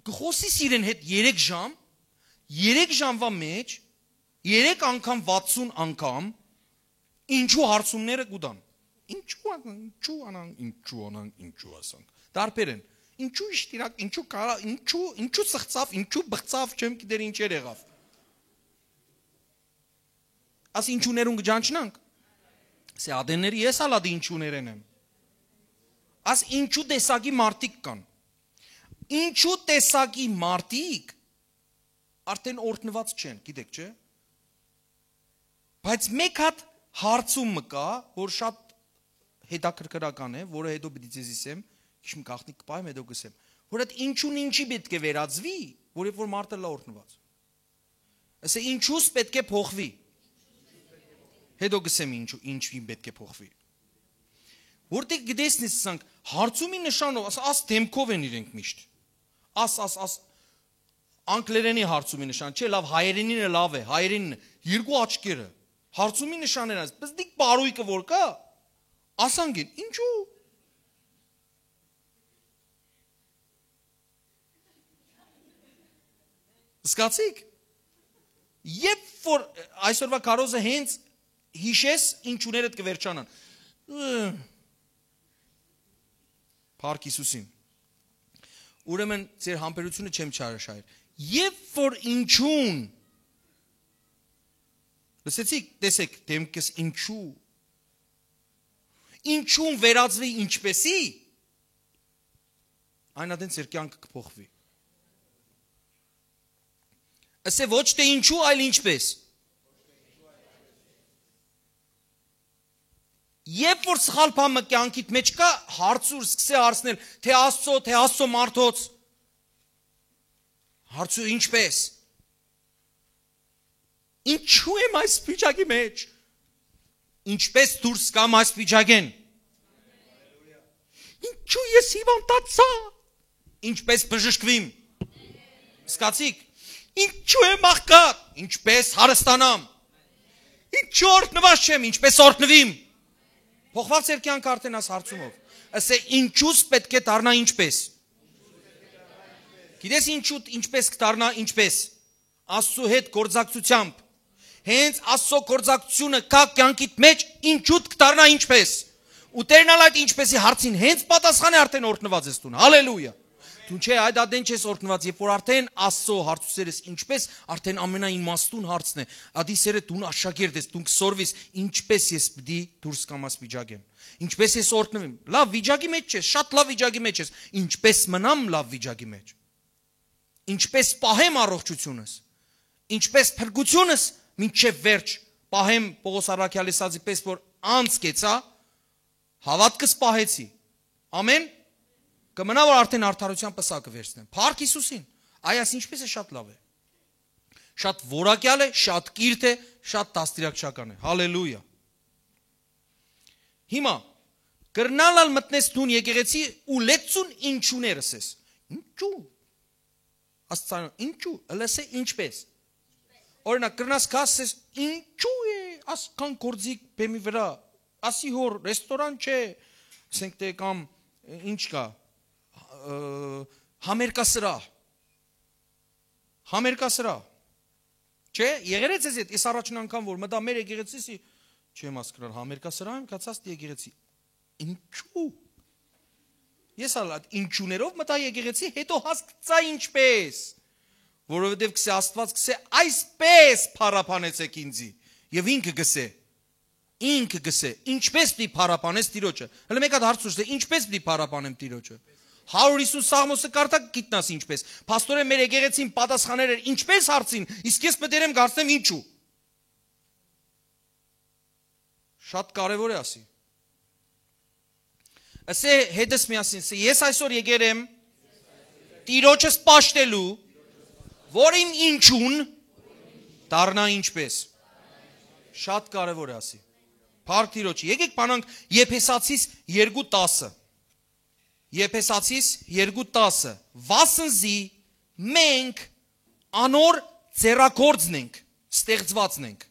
կխոսիս իրեն հետ երեք ժամ, երեք ժամվա մեջ երեք անգամ վաթսուն անգամ, ինչու հարցումները կուտան։ Ինչու անանք, ինչու անանք, ինչու անանք, ինչու ասանք։ Տարբեր են։ Ինչու իշտիրակ, ինչու կարա, ինչու, ինչու սղծավ, ինչու բղծավ, չեմ գիտեր ինչեր եղավ։ Աս ինչուներուն կճանչնանք։ Սե ադենները ես ալ ադի ինչուներեն եմ։ Աս ինչու տեսակի մարդիկ կան։ Ինչու տեսակի մարդիկ արդեն օրհնուած չեն, գիտեք, չէ՞։ Բայց մեկ հատ հարցում մը կա, որ շատ հետաքրքրական է, որը հետո պիտի ձեզ ասեմ, քիչ մի գաղտնիք կպայեմ, հետո կսեմ, որ այդ ինչուն ինչի պէտք է վերածուի, որ երբ որ մարդը լա օրհնուած։ Ասե, ինչուս պէտք է փոխվի։ Հետո կսեմ ինչու, ինչին պէտք է փոխվի։ Որտեղ կտեսնես, ասանք, հարցումի նշանով, աս, աս դեմքով են իրենք միշտ։ Աս, աս, աս, անգլերենի հարցումի նշան, չէ, լավ, հայերենին է, լավ է, հայերենին է, երկու աչքերը, հարցումի նշան են այս, պզտիկ բարոյկը որ կա, ասանք են, ինչու։ Զգացիք։ Երբ որ այսօրվա քարոզը հենց հիշես, ինչուներդ կվերջանան։ Ը, Փառք Հիսուսին։ Ուրեմն ձեր համբերությունը չեմ չարաշահեր։ Երբ որ ինչուն, լսեցիք, տեսեք, դեմքս ինչու, ինչուն վերածվի ինչպեսի, այն ատեն ձեր կյանքը կփոխվի։ Ասե, ոչ թե ինչու, այլ ինչպես։ Երբ որ սխալ բան մը կյանքիդ մեջ կա, հարցուր, սկսե հարցնել, թե Աստծո, թե Աստծո մարդոց։ Հարցու ինչպես։ Ինչու եմ այս վիճակի մեջ։ Ինչպես դուրս կամ այս վիճակեն։ Ինչու ես հիվանդացա։ Ինչպես բժշկվիմ։ Սկացիք։ Ինչու եմ աղքատ։ Ինչպես հարստանամ։ Ինչու օրհնված չեմ, ինչպես օրհնվիմ։ Փոխված էր կյանքը արդեն այս հարցումով։ Ասե, ինչուս պետք է դառնա ինչպես։ Գիտես ինչու, ինչպես կդառնա ինչպես։ Աստծու հետ գործակցությամբ։ Հենց Աստծո գործակցությունը կա կյանքիդ մեջ, ինչուդ կդառնա ինչպես։ Ու Տերն ալ այդ ինչպեսի հարցին հենց պատասխան է, արդեն օրհնված ես դուն։ Հալելույա։ Դու չէ, այդ ատեն չես օրհնված, երբ որ արդեն Աստծո հարցուցեր ես ինչպես, արդեն ամենաիմաստուն հարցն է։ Ադի սերը դուն աշակերտ ես, դուն կսորվիս, ինչպես ես պիտի դուրս կամ աս վիճակեմ։ Ինչպես ես օրհնվեմ։ Լավ, վիճակի մեջ չես, շատ լավ վիճակի մեջ ես։ Ինչպես մնամ լավ վիճակի մեջ։ Ինչպես պահեմ առողջությունս, ինչպես փրկությունս մինչև վերջ պահեմ, Պողոս առաքյալի ասածի պես, որ անց կեցա, հավատքս պահեցի։ Ամեն։ Կմնա, որ արդեն արդարության պսակը վերցնեմ։ Փառք Հիսուսին։ Այ աս ինչպես է, շատ լավ է։ Շատ որակյալ է, շատ կիրթ է, շատ դաստիարակչական է։ Հալելույա։ Հիմա, կրնալ ալ մտնես դուն եկեղեցի ու լեցուն ինչուներ ասես։ Ինչու։ Աստծան, ինչու, լսե ինչպես։ Օրինակ, կրնաս կասես, ինչու է ասքան գործիկ բեմի վրա, ասի հոր ռեստորան չէ, ասենք, թե կամ ինչ կա, ը, համերգասրահ, համերգասրահ, չէ, եղեր է ձեզ հետ, ես առաջին անգամ որ մտա մեր եկեղեցի, սի, չեմ ասկրալ, համերգասրահ եմ, կացած դի եկեղեցի, ինչու, ես ալ այդ ինչուներով մտա եկեղեցի, հետո հասկցա ինչպես, որովհետև կսե Աստված կսե, այսպես փառաբանեցեք ինձի, և ինքը կսե, ինքը կսե, ինչպես պիտի փառաբանես Տիրոջը։ Հələ մեկ հատ հարց ուշ, ինչպես պիտի փառաբանեմ Տիրոջը։ Հարյուր հիսուն Սաղմոսը կարդա, գիտնաս ինչպես։ Փաստորեն մեր եկեղեցին պատասխաներ էր ինչպես հարցին, իսկ ես մտերեմ կարծեմ ինչու։ Շատ կարևոր է ասի։ Ասե հետս միասին, ասե, ես այսօր եկեր եմ Տիրոջս պաշտելու, որ իմ ինչուն դառնա ինչպես։ Շատ կարևոր է ասի։ Փառք Տիրոջը։ Եկեք բանանք Եփեսացիս երկու տասը։ Եփեսացիս երկու տասը։ Վասնզի մենք անոր ձեռագործն ենք, ստեղծվածն ենք։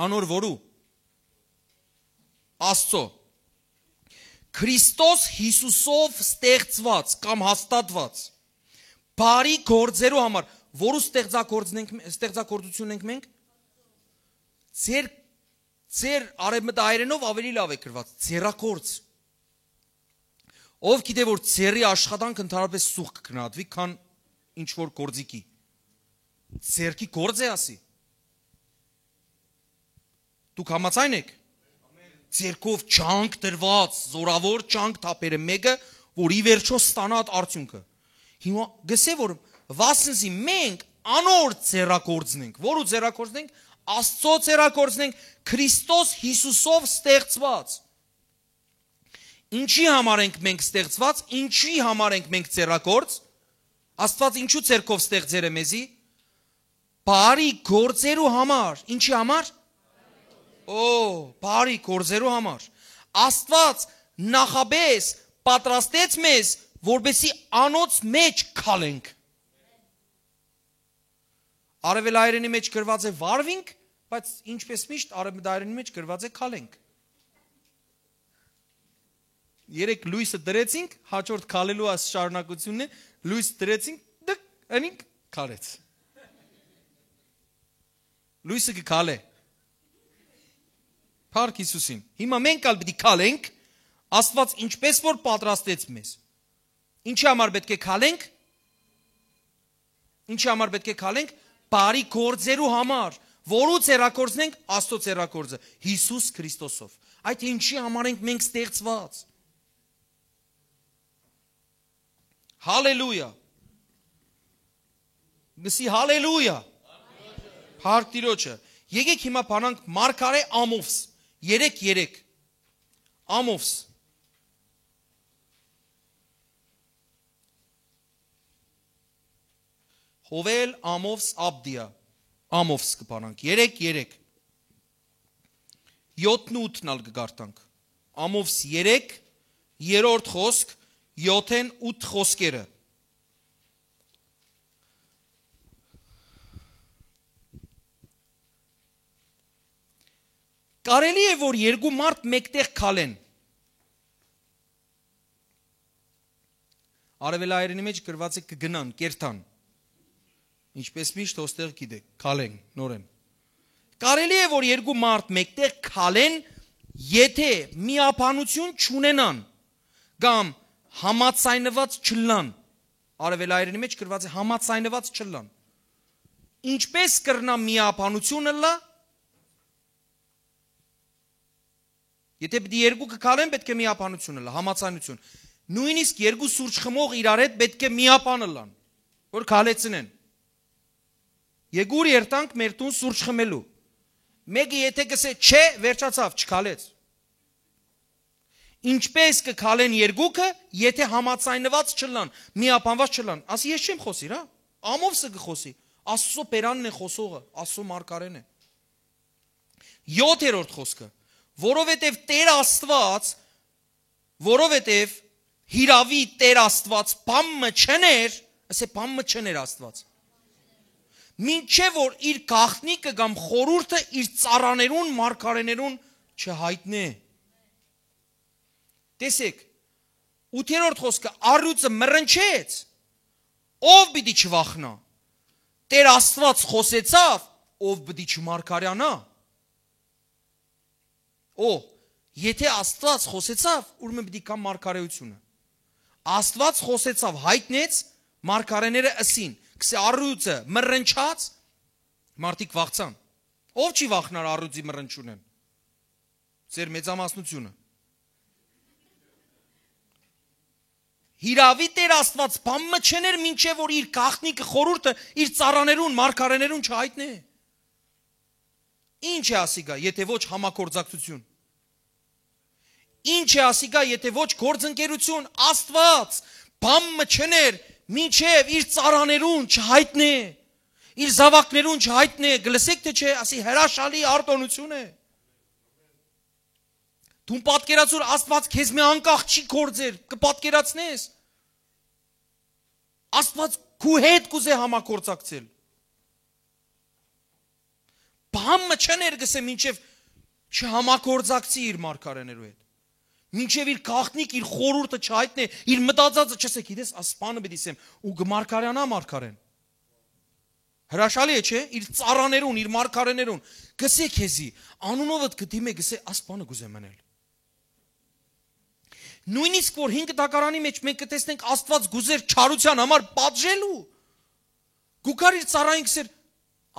Անոր որու։ Աստծո։ Քրիստոս Հիսուսով ստեղծված կամ հաստատված բարի գործերու համար, որու ստեղծագործն ենք, ստեղծագործությունն ենք մենք։ Ձեր, ձեր արևմտահայերենով ավելի լավ է գրված, ձեռագործ։ Ով գիտե որ ձեռի աշխատանք ընդհանրապես սուղ կգնահատվի, քան ինչ որ գործիքի։ Ձեռքի գործ է ասի։ Դուք համաձայն եք։ ձերքով ջանք դրուած, զորաւոր ջանք թափերը մէկը, որ ի վերջոյ ստանայ այդ արդիւնքը։ Հիմա գսէ, որ վասնզի մենք անոր ձեռագործն ենք, որու ձեռագործն ենք, Աստծո ձեռագործն ենք, Քրիստոս Յիսուսով ստեղծուած։ Ինչի համար ենք մենք ստեղծուած, ինչի համար ենք մենք ձեռագործ, Աստուած ինչու ձեռքով ստեղծեր է մեզի, բարի գործերու համար։ Ինչի համար։ Օ, բարի գործերու համար։ Աստուած նախապես պատրաստեց մեզ, որպեսզի անոց մեջ քալենք։ Արևելայերենի մեջ գրված է վարվինք, բայց ինչպես միշտ արևմտայերենի մեջ գրված է քալենք։ Երեք լոյսը դրեցինք, հաջորդ քալելու այս շարունակությունն է, լոյս դրեցինք, դկ, ընինք քալեց։ Լոյսը կը քալէ։ Փառք Յիսուսին։ Հիմա մենք ալ պիտի քալենք, Աստուած ինչպես որ պատրաստեց մեզ։ Ինչի համար պէտք է քալենք։ Ինչի համար պէտք է քալենք։ Բարի գործերու համար, որու ձեռագործն ենք, Աստծո ձեռագործը, Յիսուս Քրիստոսով։ Այդ ինչի համար ենք մենք ստեղծված։ Հալելույա։ Գսի հալելույա։ Փառք Տիրոջը։ Եկեք հիմա բանանք Մարգարե Ամովս։ Երեք, երեք։ Ամովս։ Հովել Ամովս Աբդիա։ Ամովս կը բանանք։ Երեք, երեք։ Յոթն ու ութն ալ կը կարդանք։ Ամովս երեք, երրորդ խոսք, յոթեն ութ խոսքերը։ Կարելի է, որ երկու մարդ մէկտեղ քալեն։ Արևելայերենի մեջ գրված է կը գնան, կերթան։ Ինչպես միշտ հոստեղ գիտեք, քալեն, նորեն։ Կարելի է, որ երկու մարդ մէկտեղ քալեն, եթե միաբանություն չունենան կամ համաձայնված չլան։ Արևելայերենի մեջ գրված է համաձայնված չլան։ Ինչպես կրնա միաբանություն ըլլա։ Եթե պիտի երկուքը քալեն, պէտք է միաբանություն ըլլա, համաձայնություն։ Նոյնիսկ երկու սուրճ խմող իրար հետ պէտք է միաբան ըլլան, որ քալեցնեն։ Եկուր երթանք մեր տուն սուրճ խմելու։ Մեկը եթե կսե չէ, վերջացավ, չքալեց։ Ինչպես կը քալեն երկուքը, եթե համաձայնված չլան, միաբանված չլան։ Ասի, ես չեմ խոսիր, հա։ Ամովսը կը խոսի։ Աստծո բերանն է խոսողը, Աստծո մարգարեն է։ Յոթերորդ խոսքը, որովհետև Տեր Աստուած, որովհետև հիրաւի Տեր Աստուած բան մը չներ, ասե, բան մը չներ Աստուած, մինչև որ իր գաղտնիքը կամ խորհուրդը իր ծառաներուն, մարգարեներուն չհայտնէ։ Տեսեք, ութերորդ խոսքը, առյուծը մռնչեց, ով պիտի չվախնա։ Տեր Աստուած խօսեցաւ, ով պիտի չմարգարեանայ։ Օ, եթե Աստուած խօսեցաւ, ուրեմն պիտի գա մարգարեությունը։ Աստուած խօսեցաւ, հայտնեց, մարգարեները ըսին, գսե, առյուծը մռնչաց, մարդիկ վախցան։ Ով չի վախնար առյուծի մռնչունէն։ Ձեր մեծամասնությունը։ Հիրաւի Տեր Աստուած բան մը չներ, մինչև որ իր գաղտնիքը, խորհուրդը իր ծառաներուն, մարգարեներուն չհայտնէ։ Ինչ է ասիկա, եթե ոչ համագործակցություն։ Ինչ է ասիկա, եթե ոչ գործընկերություն։ Աստուած բան մը չներ, մինչև իր ծառաներուն չհայտնէ, իր զաւակներուն չհայտնէ։ Գլսեք, թե չէ, ասի, հրաշալի արտոնություն է։ Դուն պատկերացուր, Աստուած քեզ մի անկախ չի գործեր, կը պատկերացնես։ Աստուած քու հետ կուզե համագործակցել։ Բան մը չներ, գսե, մինչև չհամագործակցի իր մարգարեներու հետ։ Մինչև իր գաղտնիք, իր խորհուրդը չհայտնէ, իր մտածածը չսե, գիտես, ասպանը պիտի սեմ, ու կմարգարեանա մարգարեն։ Հրաշալի է, չէ՞, իր ծառաներուն, իր մարգարեներուն։ Գսե քեզի, անունովդ կդիմե, գսե, ասպանը կուզե մնել։ Նոյնիսկ որ հին կտակարանի մեջ մենք կտեսնենք Աստուած գուզեր չարության համար պատժելու, գուկար իր ծառային, գսեր,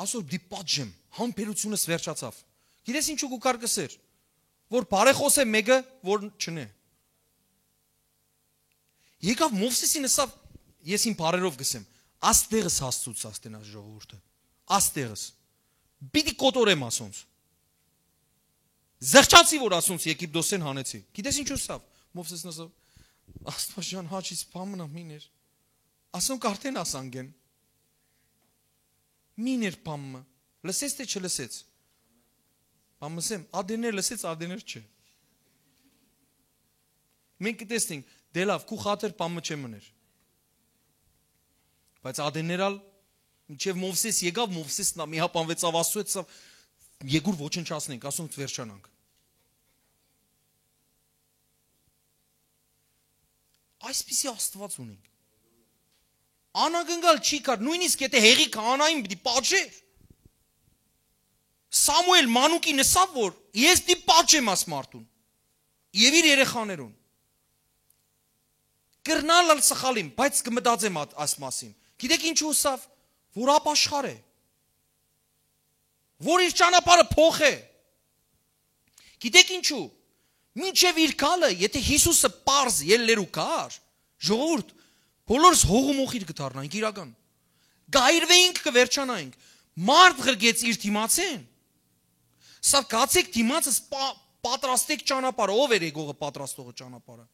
ասոր պիտի պատժեմ, համբերությունս վերջացավ։ Գիտես ինչու գուկար, գսեր։ որ բարեխոս է մէկը, որ չնէ։ Եկաւ Մովսեսին ըսաւ, ես իմ բարերով կ'ըսեմ, «Աստեղս հասցուց, աստենա ժողովուրդը, աստեղս, պիտի կոտորեմ ասոնց։ Զղջացի, որ ասոնց Եգիպտոսէն հանեցի»։ Գիտես ինչ ըսաւ Մովսեսին ըսաւ, «Աստված ջան, հաճիս բան մնա, մին էր։ Ասոնք արդեն ասանկ են։ Մին էր բան մը։ Լսես թէ չլսես»։ Բան մսեմ, ադեներ լսեց, ադեներ չէ։ Մենք կտեսնենք, դե լավ, քու խաթր բան մը չէ մներ։ Բայց ադեներ ալ, մինչև Մովսես եկաւ, Մովսես նա միաբանվեցաւ, Աստուծոյ ըսաւ, «Եկուր ոչնչացնենք, ասոնց վերջանանք»։ Այսպիսի Աստված ունենք։ Անակնկալ չի կար, նույնիսկ եթե հեղի քահանային պիտի պատժեր, Սամուէլ մանուկին ըսաւ, որ «ես պիտի պատժեմ աս մարդուն եւ իր երեխաներուն»։ Կրնալ ալ սխալ իմ, բայց կը մտածեմ ա-, այս մասին։ Գիտեք ինչու ըսաւ, որ ապաշխար է, որ իր ճանապարհը փոխ է։ Գիտեք ինչու, մինչեւ իր գալը, եթե Յիսուսը պարզ ելլերու կար, ժողովուրդ, բոլորս հող ու մոխիր կը դառնանք իրական, կայրվեինք, կը վերջանայինք։ Մարդ ղրկեց իր դիմացէն։ Սա գացեք դիմացս պա-, պատրաստեք ճանապարհը, ով էր եկողը պատրաստողը ճանապարհը։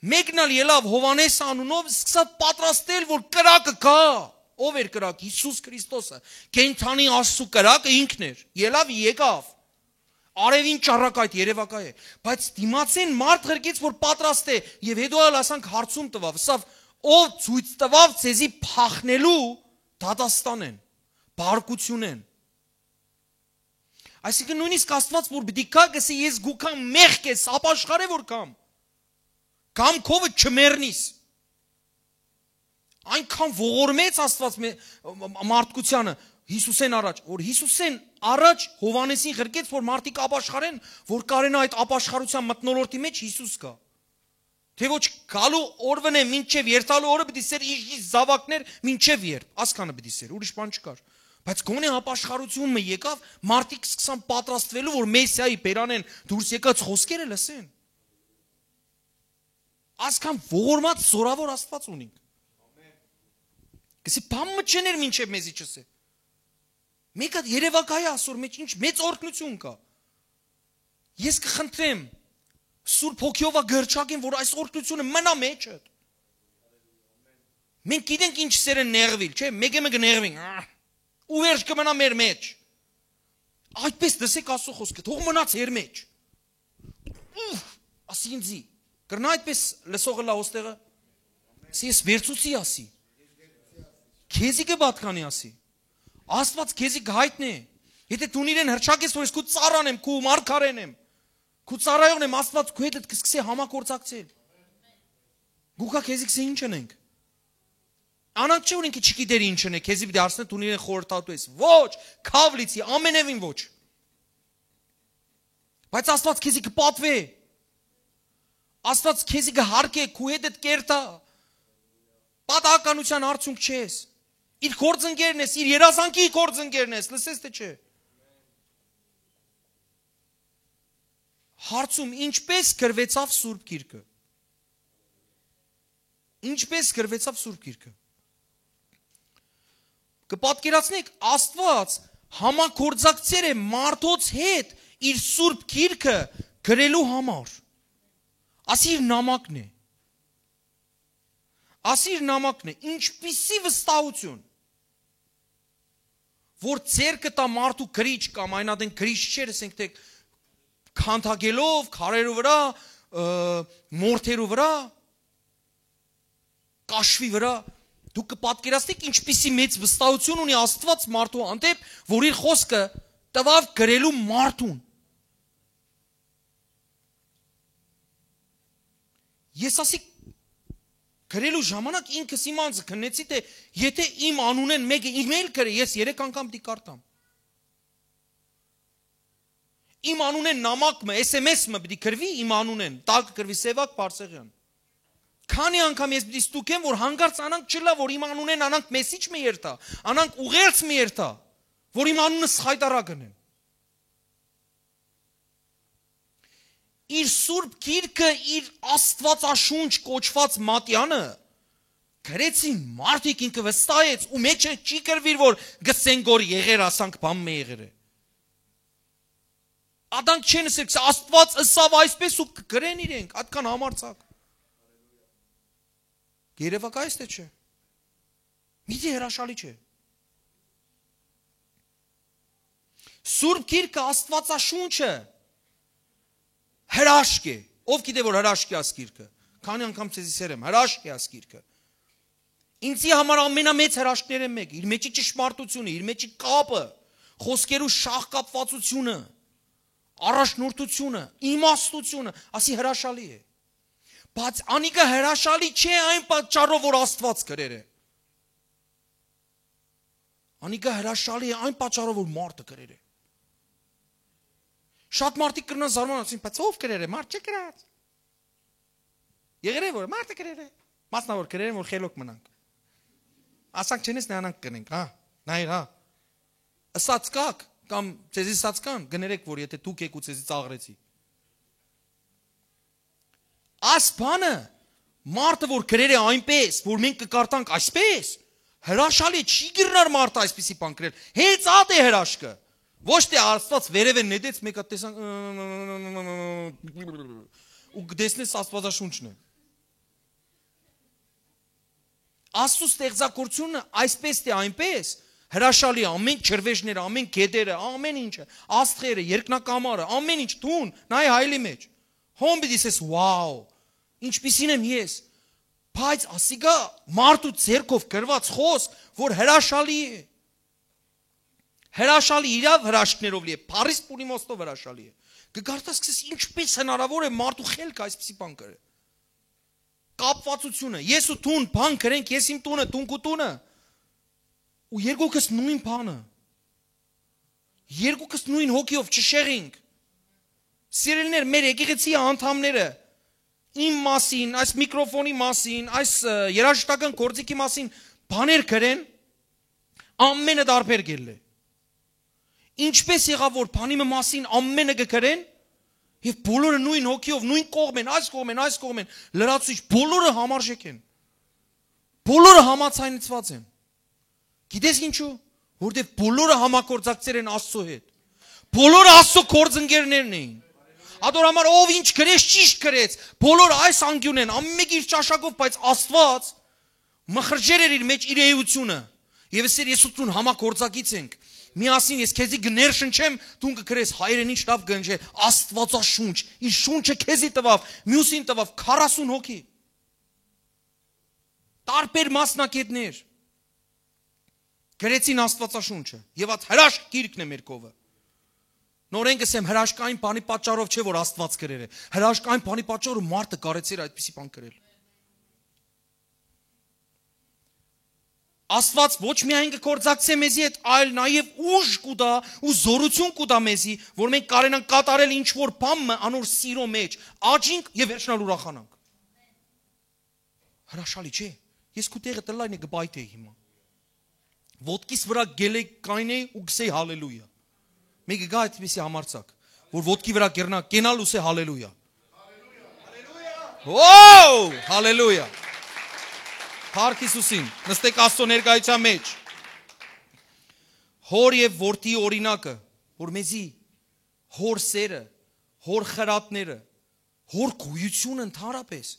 Մեկն ալ ելաւ Յովհաննէս անունով, սկսաւ պատրաստել, որ կրակը գայ։ Ով էր կրակ, Յիսուս Քրիստոսը։ Կենդանի Աստծու կրակը ինքն էր, ելաւ, եկաւ, արեւին ճառագայթ երեւակայ է, բայց դիմացէն մարդ ղրկեց, որ պատրաստ է, եւ հետո ալ ասանք հարցում տուաւ, ըսաւ, «Ով ցոյց տուաւ ձեզի փախնելու դատաստանէն, բարկութիւնէն»։ Այսինքն նույնիսկ Աստված որ պիտի գայ, կ'ըսի, «Ես գուքամ մեղքես, ապաշխարե որ կամ, կամ քովը չմեռնիս»։ Այնքան ողորմեց Աստված մե-, մարդկությանը Յիսուսէն առաջ, որ Յիսուսէն առաջ Յովհաննէսին ղրկեց, որ մարդիկ ապաշխարեն, որ կարենա այդ ապաշխարութեան մթնոլորտի մեջ Յիսուս գայ։ Թէ ոչ գալու օրվնէ մինչեւ երթալու օրը պիտի սեր իշխի զաւակներ մինչեւ երբ, ասկանը պիտի սեր, ուրիշ բան չկար։ Բայց գոնե ապաշխարութիւն մը եկաւ, մարդիկ սկսան պատրաստվելու, որ Մեսիայի բերանէն դուրս եկած խոսքերը լսեն։ Ասկան ողորմած զորավոր Աստված ունինք։ Կսի բան մը չներ մինչեւ մեզի չսե։ Մեկ հատ երևակայ է ասոր մեջ ինչ մեծ օրհնություն կա։ Ես կխնդրեմ, Սուրբ Հոգիովա կհրճակեմ, որ այս օրհնությունը մնա մեջդ։ Մենք գիտենք ինչ սեր են նեղվել, չէ՞, մեկը մեկը նեղվենք, ահ, ու վերջ կմնա մեր մեջ։ Այդպես լսեք Աստծո խոսքը, թող մնաց հեր մեջ։ Ուֆ, ասի ինձի, կրնա այդպես լսողը լա ոստեղը, ասի ես վերցուցի, ասի, քեզի կը պատկանի, ասի, Աստված քեզի կհայտնի, եթե դուն իրեն հրճակես, որ ես քու ծառան եմ, քու մարգարեն եմ, քու ծառայողն եմ, Աստված քու հետ կսկսի համագործակցել։ Գուկա քեզի կսի ինչ ընենք։ Անանք չէ, որ ինքը չգիտեր ինչ ընե, քեզի պիտի հարցնե, դուն իրեն խորհրդատու ես։ Ոչ, քաւ լիցի, ամենևին ոչ։ Բայց Աստված քեզի կպատվի։ Աստված քեզի կհարգի, քու հետ կերթա։ Պատահականության արդյունք չես։ Իր գործընկերն ես, իր երազանքի գործընկերն ես, լսես թե չէ։ Հարցում, ինչպես գրվեցավ Սուրբ Գիրքը։ Ինչպես գրվեցավ Սուրբ Գիրքը։ Կը պատկերացնեք, Աստված համագործակցեր է մարդոց հետ իր Սուրբ Գիրքը գրելու համար։ Ասի իր նամակն է։ Ասի իր նամակն է, ինչպիսի վստահություն, որ ձեռքը տա մարդու գրիչ կամ այն ատեն գրիչ չէր, ասենք թե քանդակելով, քարերու վրա, ը, մորթերու վրա, կաշվի վրա, դուք կը պատկերացնեք ինչպիսի մեծ վստահություն ունի Աստված մարդու հանդեպ, որ իր խոսքը տվավ գրելու մարդուն։ Ես ասի գրելու ժամանակ ինքս իմ անձը քննեցի, թե եթե իմ անունեն մեկը email գրի, ես երեք անգամ պիտի կարդամ։ Իմ անունեն նամակ մը, S M S մը պիտի գրվի իմ անունեն, տակ գրվի Սևակ Բարսեղյան։ Քանի՞ անգամ ես պիտի ստուգեմ, որ հանկարծ անանք չլա, որ իմ անունեն անանք մեսիջ մը երթա, անանք ուղերձ մը երթա, որ իմ անունս խայտարակն են։ իր Սուրբ Գիրքը, իր Աստուածաշունչ կոչուած մատեանը, գրեցին մարդիկ, ինքը վստահեց, ու մեջը չի գրուիր, որ գսեն գոր եղեր, ասանք բան մը եղեր է։ Ադանք չեն ըսել, Աստուած ըսաւ այսպես ու կգրեն իրենք, ատկան համարձակ։ Երևակայ ես, թե չէ։ Միթի հրաշալի չէ։ Սուրբ Գիրքը, Աստուածաշունչը հրաշք է։ Ով գիտե, որ հրաշք է այս գիրքը։ Քանի անգամ ձեզի սեր եմ, հրաշք է այս գիրքը։ Ինձի համար ամենամեծ հրաշքներէն մեկը, իր մեջի ճշմարտությունը, իր մեջի կապը, խոսքերու շաղկապվածությունը, առաջնորդությունը, իմաստությունը, ասի հրաշալի է։ Բայց անիկա հրաշալի չէ այն պատճառով, որ Աստուած գրեր է։ Անիկա հրաշալի է այն պատճառով, որ մարդը գրեր է։ Շատ մարդիկ կրնան զարմանալ, ասին, բայց ով գրեր է, մարդ չէ գրած։ Եղեր է, որ մարդը գրեր է, մասնավոր գրեր են, որ խելոք մնանք։ Ասանք չենես, նայանանք կնենք, հա, նայր, հա։ Ըսած կաք, կամ ձեզի ըսած կան, կներեք, որ եթե դուք եք ու ձեզի ծաղրեցի։ Աս բանը, մարդը որ գրեր է այնպես, որ մենք կկարդանք այսպես, հրաշալի չի կրնար մարդը այսպիսի բան գրել։ Հենց ատ է հրաշքը։ Ոչ թե Աստված վերևէն նետեց, մեկ հատ տեսանք, ու կտեսնես Աստվածաշունչն է։ Աստու ստեղծագործությունը այսպես թե այնպես, հրաշալի է, ամեն ջրվեժները, ամեն գետերը, ամեն ինչը, աստղերը, երկնակամարը, ամեն ինչ, դուն, նայ հայլի մեջ։ Հոն պիտի ասես, «Wow, ինչպիսին եմ ես»։ Բայց ասիկա մարդու ձեռքով գրված խոսք, որ հրաշալի է։ Հրաշալի, իրաւ հրաշքներով լի է, Փարիս Պուրիմոստով հրաշալի է։ Կգարտաս, կսես, ինչպես հնարավոր է մարդու խելքը այսպիսի բան կրել։ Կապվածությունը, ես ու դուն բան կրենք, ես իմ տունը, դուն քու տունը, ու երկուքս նույն բանը, երկուքս նույն հոգիով չշեղինք։ Սիրելիներ, մեր եկեղեցի անդամները իմ մասին, այս միկրոֆոնի մասին, այս, ը, երաժշտական գործիքի մասին բաներ կրեն, ամենը տարբեր կելլե։ Ինչպես եղաւ, որ բանի մը մասին ամենը կկրեն, եւ բոլորը նույն հոգիով, նույն կողմեն, այս կողմեն, այս կողմեն, լրացուցիչ, բոլորը համարժեք են, բոլորը համաձայնեցված են։ Գիտես ինչու՞։ Որտեւ բոլորը համագործակցեր են Աստծո հետ, բոլորը Աստծո գործընկերներն էին։ Ադոր համար ով ինչ գրեց, ճիշտ գրեց, բոլորը այս անկիւն են, ամեն մեկը իր ճաշակով, բայց Աստված մխրճեր էր իր մեջ իր էությունը, եւ ասեր, «Ես ու դուն համագործակից ենք, միասին ես քեզի կներշնչեմ, դուն կգրես, հայերեն ինչ լաւ կնչե, Աստվածաշունչ, իր շունչը քեզի տուաւ, միուսին տուաւ, քառասուն հոգի»։ Տարբեր մասնակիցներ գրեցին Աստվածաշունչը, եւ այդ հրաշք գիրքն է մեր կովը։ Նորեն կսեմ, հրաշք այն բանի պատճառով չէ, որ Աստված գրեր է, հրաշք այն բանի պատճառով մարդը կարեցեր այդպիսի բան գրել։ Աստված ոչ միայն կգործակցէ մեզի հետ, այլ նաեւ ուժ կու տայ ու զօրութիւն կու տայ մեզի, որ մենք կարենանք կատարել ինչ որ բան մը անոր սիրո մեջ, աճինք եւ վերջնալ ուրախանանք։ Հրաշալի չէ՞։ Ես քու տեղը տրլայնը կպայթեի հիմա։ Ոտքիս վրայ գելեկ կայնեի ու կսեի հալելույա։ Մեկը գա այդպիսի համարձակ, որ ոտքի վրայ կերնա, կենալ ու սե հալելույա։ Օ, հալելույա։ Փառք Հիսուսին, նստեք Աստծո ներկայության մեջ։ Հոր եւ որդի օրինակը, որ մեզի հոր սերը, հոր խրատները, հոր գոյությունը ընդհանրապես,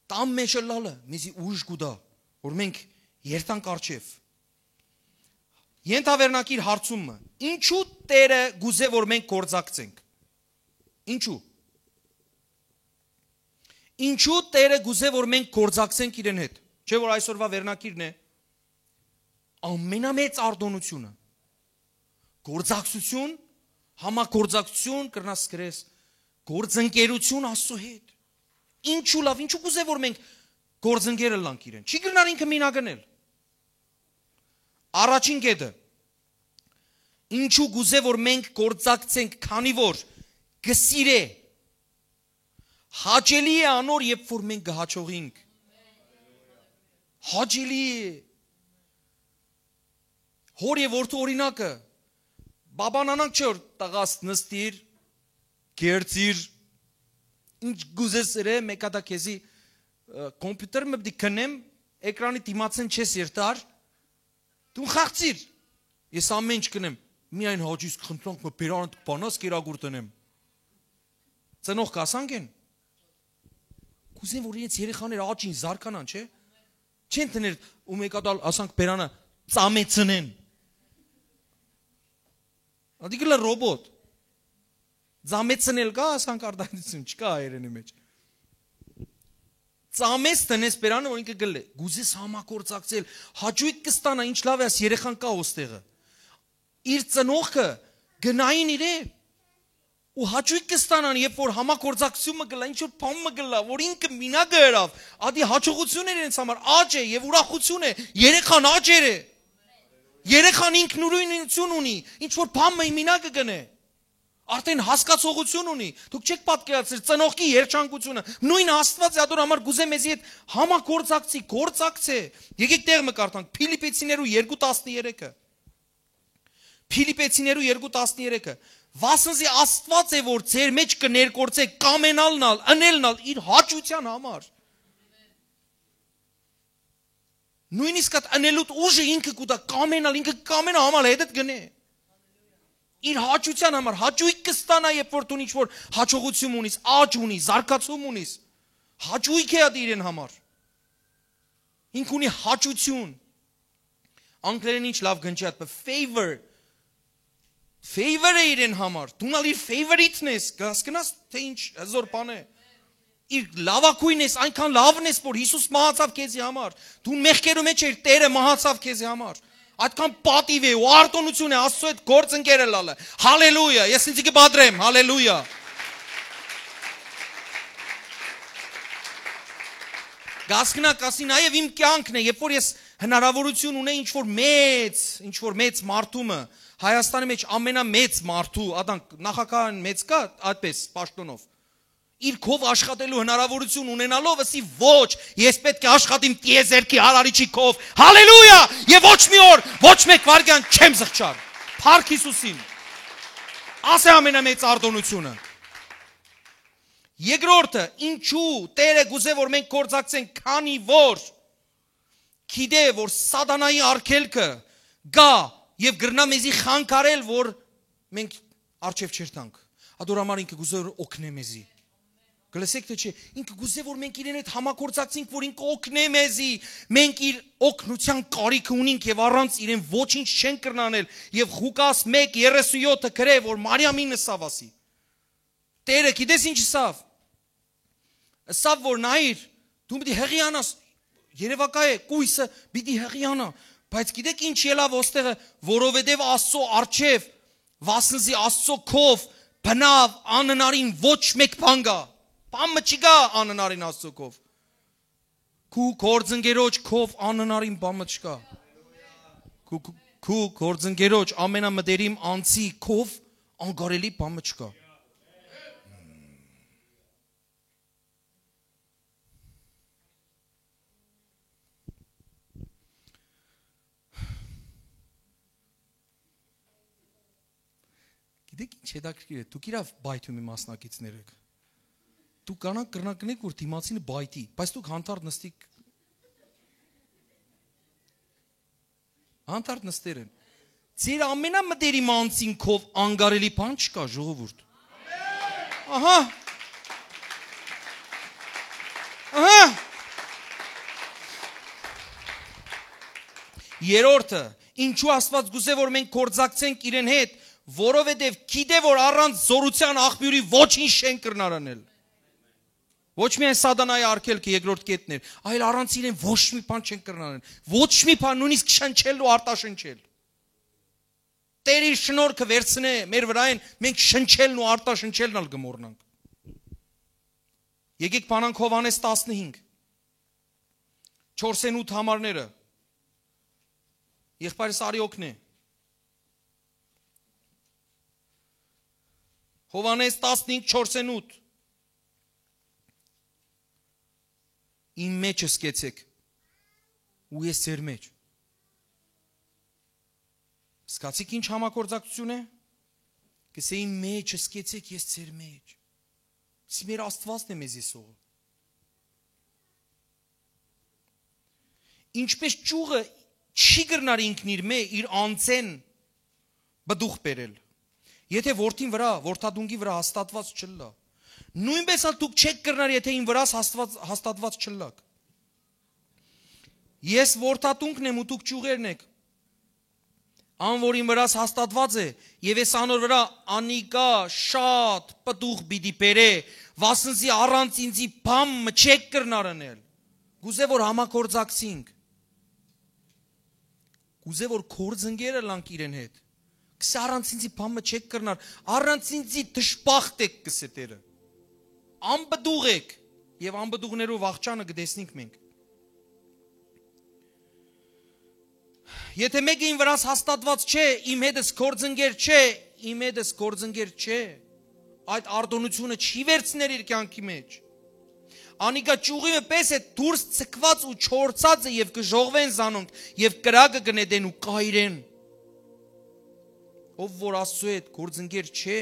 տան մեջ ըլլալը մեզի ուժ կու տայ, որ մենք երթանք առջև։ Ենթավերնակիր հարցումը. ինչու Տերը կուզե, որ մենք գործակցենք։ Ինչու։ Ինչու Տերը կուզե, որ մենք գործակցենք իրեն հետ։ Չէ՞ որ այսօրվա վերնակիրն է ամենամեծ արտոնությունը։ Գործակցություն, համագործակցություն, կրնաս գրես, գործընկերություն Աստծո հետ։ Ինչու լավ, ինչու կուզե, որ մենք գործընկեր ըլլանք իրեն։ Չի կրնար ինքը մինակ ընել։ Առաջին կետը. ինչու կուզե, որ մենք գործակցենք, քանի որ կսիրե, հաճելի է անոր, երբ որ մենք կհաջողինք։ Հաճելի է։ Հոր եւ որդու օրինակը, բաբան անանք չէ, որ տղաս նստիր, կերծիր, Ինչ կ'ուզես սրե, մէկ հատա քեզի, ը, կոմպիուտեր մը պիտի քննեմ, էկրանի դիմացեն չես երթար, դուն խաղցիր։ Ես ամեն ինչ կնեմ, միայն հաճույք խնդրանք մը բերանդ կբանաս կերակուր տնեմ։ Ծնող կասանք են։ Կուզեն, որ իրենց երեխաները աճին, զարգանան, չէ՞։ Չեն տներ ու մեկատալ, ասանք, բերանը ծամեցնեն։ Ադի գլա ռոբոտ։ Ծամեցնել կա, ասանք, արտահայտություն չկա հայերենի մեջ։ Ծամես տնես բերանը, որ ինքը գլլե։ Կուզես համագործակցել, հաճույք կստանա, ինչ լավ է, աս երեխան կա ոստեղը։ Իր ծնողքը գնային իրեն ու հաճույք կստանան, երբ որ համագործակցություն մը գլա, ինչ որ բան մը գլա, որ ինքը մինակ ըրաւ, ադի հաջողություն էր իրենց համար, աճ է եւ ուրախություն է, երեխան աճեր է, երեխան ինքնուրույնություն ունի, ինչ որ բան մը մինակ կնե, արդեն հասկացողություն ունի, դուք չեք պատկերացրել, ծնողքի երջանկությունը, նույն Աստված է, ադոր համար կուզե մեզի հետ համագործակցի, գործակցե, եկեք տեղ մը կարդանք, Փիլիպեցիներու երկու տասներեքը, Փիլիպեցիներու երկու տասներեքը, վասնզի Աստված է, որ ձեր մեջ կը ներգործէ կամենալն ալ, ընելն ալ իր հաճության համար։ Նույնիսկ այդ ընելուտ ուժը ինքը կուտա, կամենալ, ինքը կամենա համար հետդ գնե։ Իր հաճության համար, հաճույք կստանա, երբ որ դուն ինչ որ հաջողություն ունիս, աճ ունի, զարգացում ունիս, հաճույք է այդ իրեն համար։ Ինք ունի հաճություն։ Անգլերեն ինչ լավ գնչի այդ, favor, favor է իրեն համար, դուն ալ իր favorite-ն ես, կհասկնաս, թե ինչ հզոր բան է։ Իր լավագույնն ես, այնքան լավն ես, որ Հիսուս մահացավ քեզի համար, դուն մեղքերու մեջ էր, Տերը մահացավ քեզի համար, այդքան պատիվ է ու արտոնություն է Աստծո հետ գործ ընկերը լալը։ Հալելույա, ես ինձ կը պատրեմ, հալելույա։ Կասկնա, կասի նաև իմ կյանքն է, երբ որ ես հնարավորություն ունեմ ինչ որ մեծ, ինչ որ մեծ մարդու մը, Հայաստանի մեջ ամենամեծ մարդու, ադանք նախագահն մեծ կա, այդպես, պաշտոնով, իր քով աշխատելու հնարավորություն ունենալով, ասի ոչ, ես պետք է աշխատիմ տիեզերքի արարիչի քով, հալելույա, և ոչ մի օր, ոչ մեկ վարգյան չեմ զղջար, փառք Հիսուսին, ասե ամենամեծ արտոնությունը։ Երկրորդը, ինչու Տերը կուզե, որ մենք գործակցենք, քանի որ գիտե, որ սատանայի արգելքը կա և կրնա մեզի խանգարել, որ մենք արջև չերթանք։ Ադոր համար ինքը կուզե, որ օգնե մեզի։ Կլսեք, թե չէ, ինքը կուզե, որ մենք իրեն հետ համագործակցենք, որ ինքը օգնե մեզի, մենք իր օգնության կարիքը ունենք և առանց իրեն ոչինչ չենք կրնանել, և Ղուկաս մեկ երեսունյոթը գրե, որ Մարիամին ըսաւ ասի։ Տերը գիտես ինչ ըսաւ։ Ըսաւ, որ նայիր, դու պիտի հղիանաս, երևակայ է, կույսը պիտի հղիանա, բայց գիտեք ինչ ելաւ ոստեղը, որովհետև Աստծո արջև, վասնզի Աստծո քով բնավ անհնարին ոչ մեկ բան կա, բան մը չկա անհնարին Աստծո քով, քու գործընկերոջ քով անհնարին բան մը չկա, քու, քու, քու գործընկերոջ ամենամտերիմ անձի քով անկարելի բան մը չկա։ Գիտեք ինչ հետաքրքիր է, դուք իրավ Byte-ում-ի մասնակիցներ եք։ Դուք կանանք կրնակնեք, որ դիմացինը Byte-ի, բայց դուք հանդարտ նստիք, հանդարտ նստեր են։ Ձեր ամենամտերիմ անձին քով անկարելի բան չկա, ժողովուրդ։ Ահա։ Ահա։ Երրորդը, ինչու Աստված գուզե, որ մենք գործակցենք իրեն հետ, որովհետև գիտե, որ առանց զորության աղբյուրի ոչինչ չեն կրնար անել։ Ոչ միայն սատանայի արգելքը երկրորդ կետն էր, այլ առանց իրեն ոչ մի բան չեն կրնար անել։ Ոչ մի բան, նույնիսկ շնչել ու արտաշնչել։ Տեր իր շնորհքը վերցնե մեր վրայեն, մենք շնչելն ու արտաշնչելն ալ կմոռնանք։ Եկեք բանանք Հովհաննես տասնհինգ, չորսենութ համարները։ Եղբայրս արի օգնե։ Հովհաննես տասնհինգ չորսենութ։ Իմ մեջ սկեցեք, ու ես ձեր մեջ։ Սկացիք ինչ համագործակցություն է։ Կսե, իմ մեջ սկեցեք, ես ձեր մեջ։ Սի մեր Աստուածն է մեզի սողը։ Ինչպէս ճիւղը չի կրնար ինքն իրմէ, իր անձէն պտուղ բերել, եթէ որդին վրայ, որդատունկի վրայ հաստատուած չըլլայ, նոյնպէս ալ դուք չէք կրնար, եթէ իմ վրաս հաստված-, հաստատուած չըլլաք։ Ես որդատունկն եմ ու դուք ճիւղերն էք։ Ան որ իմ վրաս հաստատուած է, եւ ես անոր վրայ, անիկա շատ պտուղ պիտի բերէ, վասն զի առանց ինծի բան մը չէք կրնար ընել։ Կուզէ որ համագործակցինք։ Կուզէ որ գործընկեր ըլլանք իրեն հետ։ Կսե առանց ինծի բան մը չէք կրնար, առանց ինծի դժբախտ էք, կսե Տէրը։ Անպտուղ էք, եւ անպտուղներու վախճանը կտեսնենք մենք։ Եթէ մէկը իմ վրաս հաստատուած չէ, իմ հետս գործընկեր չէ, իմ հետս գործընկեր չէ, այդ արտոնությունը չի վերցներ իր կեանքի մէջ։ Անիկա ճիւղի մը պէս է դուրս ցկուած ու չորցած է, եւ կը ժողվեն զանոնք, եւ կրակը կը նետեն ու կայրեն։ Ով որ Աստծու հետ գործընկեր չէ,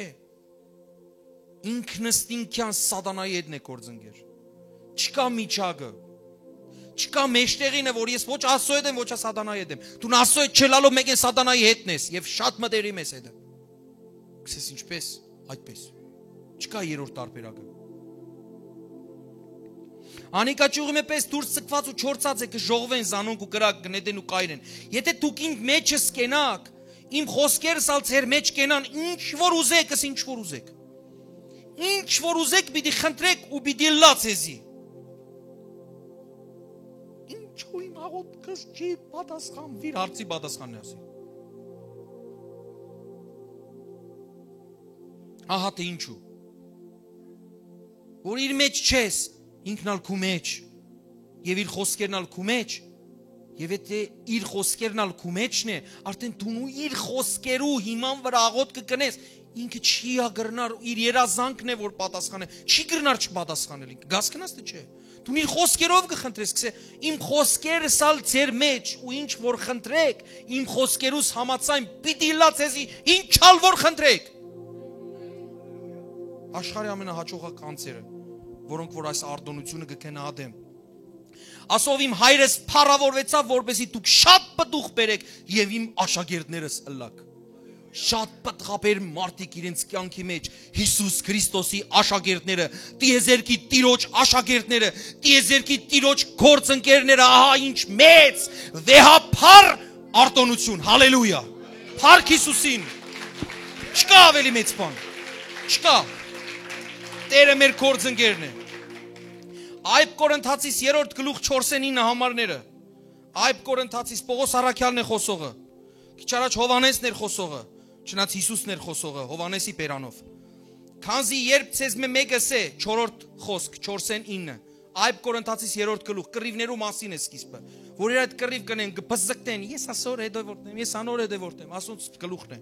ինքնըստինքեան սատանայի հետն է գործընկեր։ Չկա միջակը, չկա մեջտեղինը, որ ես ոչ Աստծու հետ եմ, ոչ ա սատանայի հետ եմ։ Դուն Աստծու հետ չելալով մեկեն սատանայի հետն ես, եւ շատ մտերիմ ես հետը։ Գսես ինչպես, այդպես։ Չկա երրորդ տարբերակը։ Անիկա ճիւղի մը պէս դուրս ցկուած ու չորցած է, կը ժողվեն զանոնք ու կրակ կը նետեն ու կայրեն։ Եթէ դուք իմ մեջս կենաք, իմ խոսքերս ալ ձեր մեջ կենան, ինչ որ ուզեք, ըս ինչ որ ուզեք։ Ինչ որ ուզեք, պիտի խնդրեք ու պիտի ըլլայ ձեզի։ Ինչու իմ աղոթքս չի պատասխանվիր, հարցի պատասխանն է ասի։ Ահա թե ինչու։ Որ իր մեջ չես, ինքն ալ քու մեջ, եւ իր խոսքերն ալ քու մեջ, եւ եթե իր խոսքերն ալ քու մեջն է, արդեն դու նու իր խոսքերու հիման վրայ աղոթքը կնես, ինքը չի ա կրնար, իր երազանքն է, որ պատասխանե, չի կրնար չպատասխանել ինքը, գաս կնաս թե չէ։ Դու իր խոսքերով կը խնդրես, կսե, իմ խոսքերս ալ ձեր մեջ, ու ինչ որ խնդրեք, իմ խոսքերուս համաձայն պիտի լա ձեզի, ինչ ալ որ խնդրեք։ Աշխարհի ամենահաճողակ անձերը, որոնք որ այս արտոնությունը կը գնահատեն։ Ասով իմ հայրս փառավորվեցաւ, որպեսզի դուք շատ պտուղ բերեք եւ իմ աշակերտներս ըլլաք։ Շատ պտղաբեր մարդիկ իրենց կյանքի մեջ Յիսուս Քրիստոսի աշակերտները, տիեզերքի տիրոջ աշակերտները, տիեզերքի տիրոջ գործընկերները, ահա ինչ մեծ, վեհափառ արտոնություն, հալելույա, փառք Յիսուսին, չկա ավելի մեծ բան, չկա, Տերը մեր գործընկերն է, Այբ Կորնթացիս երրորդ գլուխ չորսեն ինը համարները, Այբ Կորնթացիս Պողոս առաքյալն է խոսողը, քիչ առաջ Հովհաննեսն էր խոսողը, չնայած Յիսուսն էր խոսողը, Հովհաննեսի բերանով։ Քանզի երբ ձեզմէ մէկը ըսէ, չորրորդ խոսք, չորսեն ինը, Այբ Կորնթացիս երրորդ գլուխ, կռիւներու մասին է սկիզբը, որ իր այդ կռիվ կնեն, կբզկտեն, ես ասոր հետեւորդն եմ, ես անոր հետեւորդ եմ, ասոնց գլուխն է։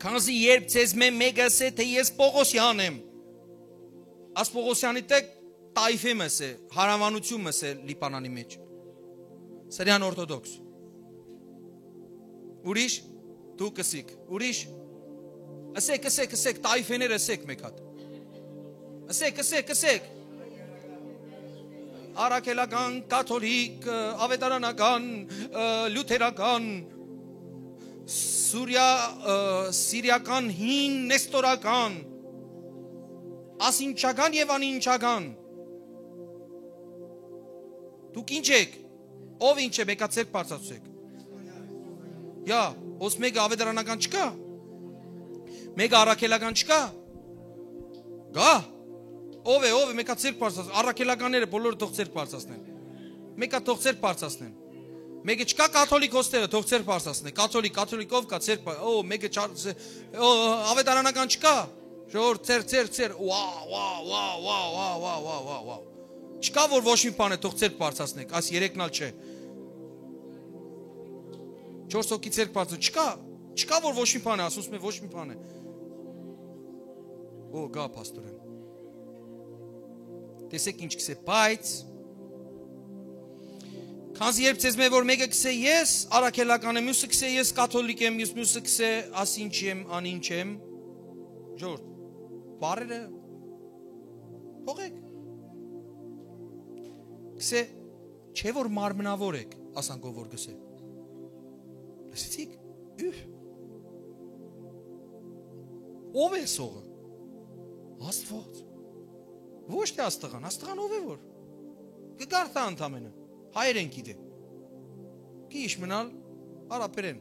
Քանզի երբ ձեզմէ մէկը ըսէ, թէ ես Պողոսեան եմ, աս Պողոսեանի տակ տայֆե մը ըսէ, հարաւանություն մը ըսէ Լիբանանի մեջ, Սրիան օրթոդոքս։ Ուրիշ, դուք ըսիք, ուրիշ, ըսեք, ըսեք, ըսեք, տայֆեներ ըսեք մէկ հատ։ Ըսեք, ըսեք, ըսեք։ Առաքելական, կաթոլիկ, ը, ավետարանական, ը, լյութերական, սուրիա-, ը, սիրիական, հին, նեստորական, ասինչական եւ անինչական։ Դուք ինչ եք։ Ով ինչ է, մեկա ձեր բարձրացուցեք։ Յա, ոս մեկը ավետարանական չկա։ Մեկը առաքելական չկա։ Գա։ Ով է, ով է, մեկա ձեր բարձրաց-, առաքելականները բոլորը թող ձեր բարձրացնեն։ Մեկա թող ձեր բարձրացնեն։ Մեկը չկա կաթոլիկ հոստերը, թող ձեր բարձրացնեն։ Կաթոլիկ, կաթոլիկ ով կա, ձեր բա-, օ, մեկը չար-, ձե-, օ, ավետարանական չկա։ Ժողովուրդ, ձեր, ձեր, ձեր, وا، وا، وا، وا۔ Չկա որ ոչ մի բան է, թող ձեր բարձրացնեք, այս երեքն ալ չէ։ Չորս հոգի ձեր բարձր, չկա, չկա որ ոչ մի բան է, ասում ես ոչ մի բան է։ Օ, գա, փաստորեն։ Տեսեք ինչ կսե, բայց քանզի երբ ձեզմէ որ մեկը կսե, ես առաքելական եմ, մյուսը կսե, ես կաթոլիկ եմ, մյուս, մյուսը կսե, ասինչ եմ, անինչ եմ, ժորդ, բարերը, Պողեք։ Կսե, չէ՞ որ մարմնաւոր եք, ասանք ով որ կսե։ Լսեցիք։ Ուրիշ։ Ո՞վ է սողը։ Աստուած։ Ոչ թե Աստղան, Աստղան ո՞վ է որ։ Կկարդա ընդամենը։ Հայերեն գիտե։ Քիչ մնալ արաբերեն։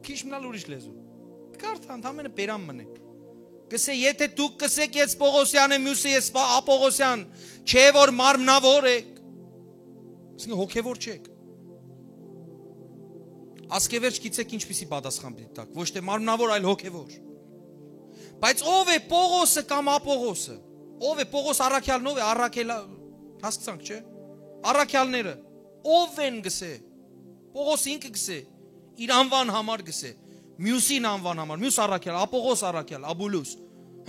Քիչ մնալ ուրիշ լեզու։ Կկարդա ընդամենը բերան մնե։ Կսե, եթե դուք կսեք, ես Պողոսյան եմ, մյուսը ես Պա-, Պողոսյան, չէ՞ որ մարմնաւոր եք։ Այսինքն՝ հոգեւոր չեք։ Ասկեվերջ գիտեք ինչպիսի պատասխան պիտի տաք, ոչ թե մարմնաւոր, այլ հոգեւոր։ Բայց ո՞վ է Պողոսը կամ Ապողոսը։ Ո՞վ է Պողոս առաքյալն, ո՞վ է առաքելա, հասկցանք, չէ՞։ Առաքյալները ո՞վ են, կսե։ Պողոս ինքը կսե, իր անուան համար կսե, մյուսին անուան համար, մյուս առաքյալ, Ապողոս առաքյալ, Աբուլուս,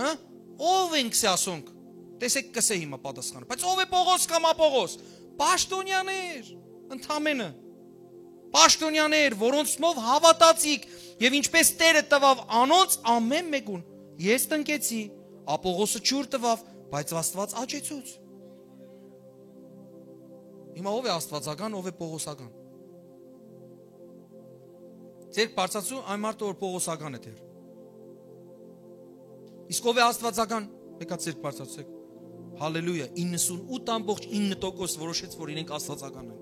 հա՞, ո՞վ են, կսե, ասոնք։ Տեսեք, կսե հիմա պատասխանը։ Բայց ո՞վ է Պողոս կամ Ապողոս։ Պաշտոնյաներ, ընդամենը։ Պաշտոնյաներ, որոնցմով հաւատացիք, եւ ինչպես Տէրը տուաւ անոնց ամէն մէկուն, ես տնկեցի, Ապողոսը ջուր տուաւ, բայց Աստուած աճեցուց։ Հիմա ո՞վ է աստուածական, ո՞վ է պողոսական։ Ձերք բարձացու այն մարդը, որ պողոսական է դեռ։ Իսկ ո՞վ է աստուածական, եկա ձերք բարձացեք։ Հալելույա, իննսունութ ամբողջ ինը տոկոս որոշեց, որ իրենք աստուածական են։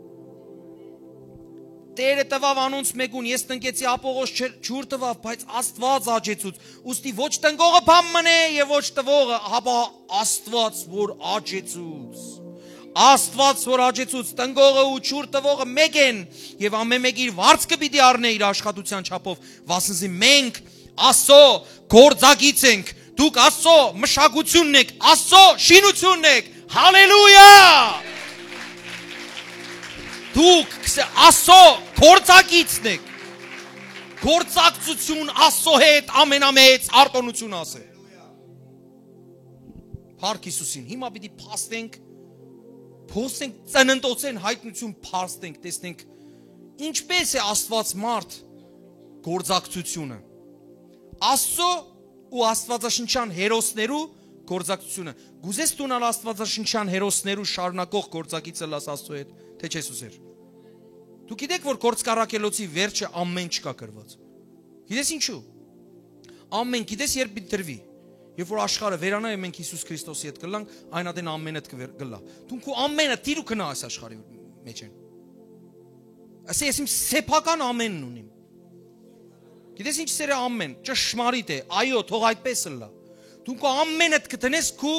Տէրը տուաւ անոնց մէկուն, ես տնկեցի, Ապողոս չը-, ջուր տուաւ, բայց Աստուած աճեցուց։ Ուստի ոչ տնկողը բան մնե եւ ոչ տուողը, հապա Աստուած որ աճեցուց։ Աստուած որ աճեցուց, տնկողը ու ջուր տուողը մէկ են, եւ ամէն մէկ իր վարձքը պիտի առնէ իր աշխատութեան չափով, վասնզի մենք Աստծո գործակից ենք, դուք Աստծո մշակությունն եք, Աստծո շինությունն եք։ Հալելույա։ Դուք կսե Աստծո գործակիցն եք։ Գործակցություն Աստծո հետ ամենամեծ արտոնություն ասէ։ Փառք Հիսուսին։ Հիմա պիտի փաստենք, փոստենք, ծննդոցեն հայտնություն փաստենք, տեսնենք ինչպես է Աստված մարդ գործակցությունը։ Աստծո ու Աստվածաշնչյան հերոսներու գործակցությունը։ Կուզես դուն ալ Աստվածաշնչյան հերոսներու շարունակող գործակիցը լաս Աստծո հետ, թե՞ չես ուզեր։ Դու գիտեք, որ գործ կառակելոցի վերջը ամեն չկա գրված։ Գիտես ինչու։ Ամեն, գիտես երբ պիտի դրվի։ Երբ որ աշխարհը վերանայ, մենք Հիսուս Քրիստոսի հետ կլանք, այն ատեն ամենդ կվեր-, կլա։ Դու քու ամենը տիրու կնա այս աշխարհի մեջ են։ Ասե, ես իմ սեփական ամենն ունիմ։ Գիտես ինչ սերը ամեն, ճշմարիտ է, այո, թող այդպես ըլլա։ Դու քու ամենդ կտնես քու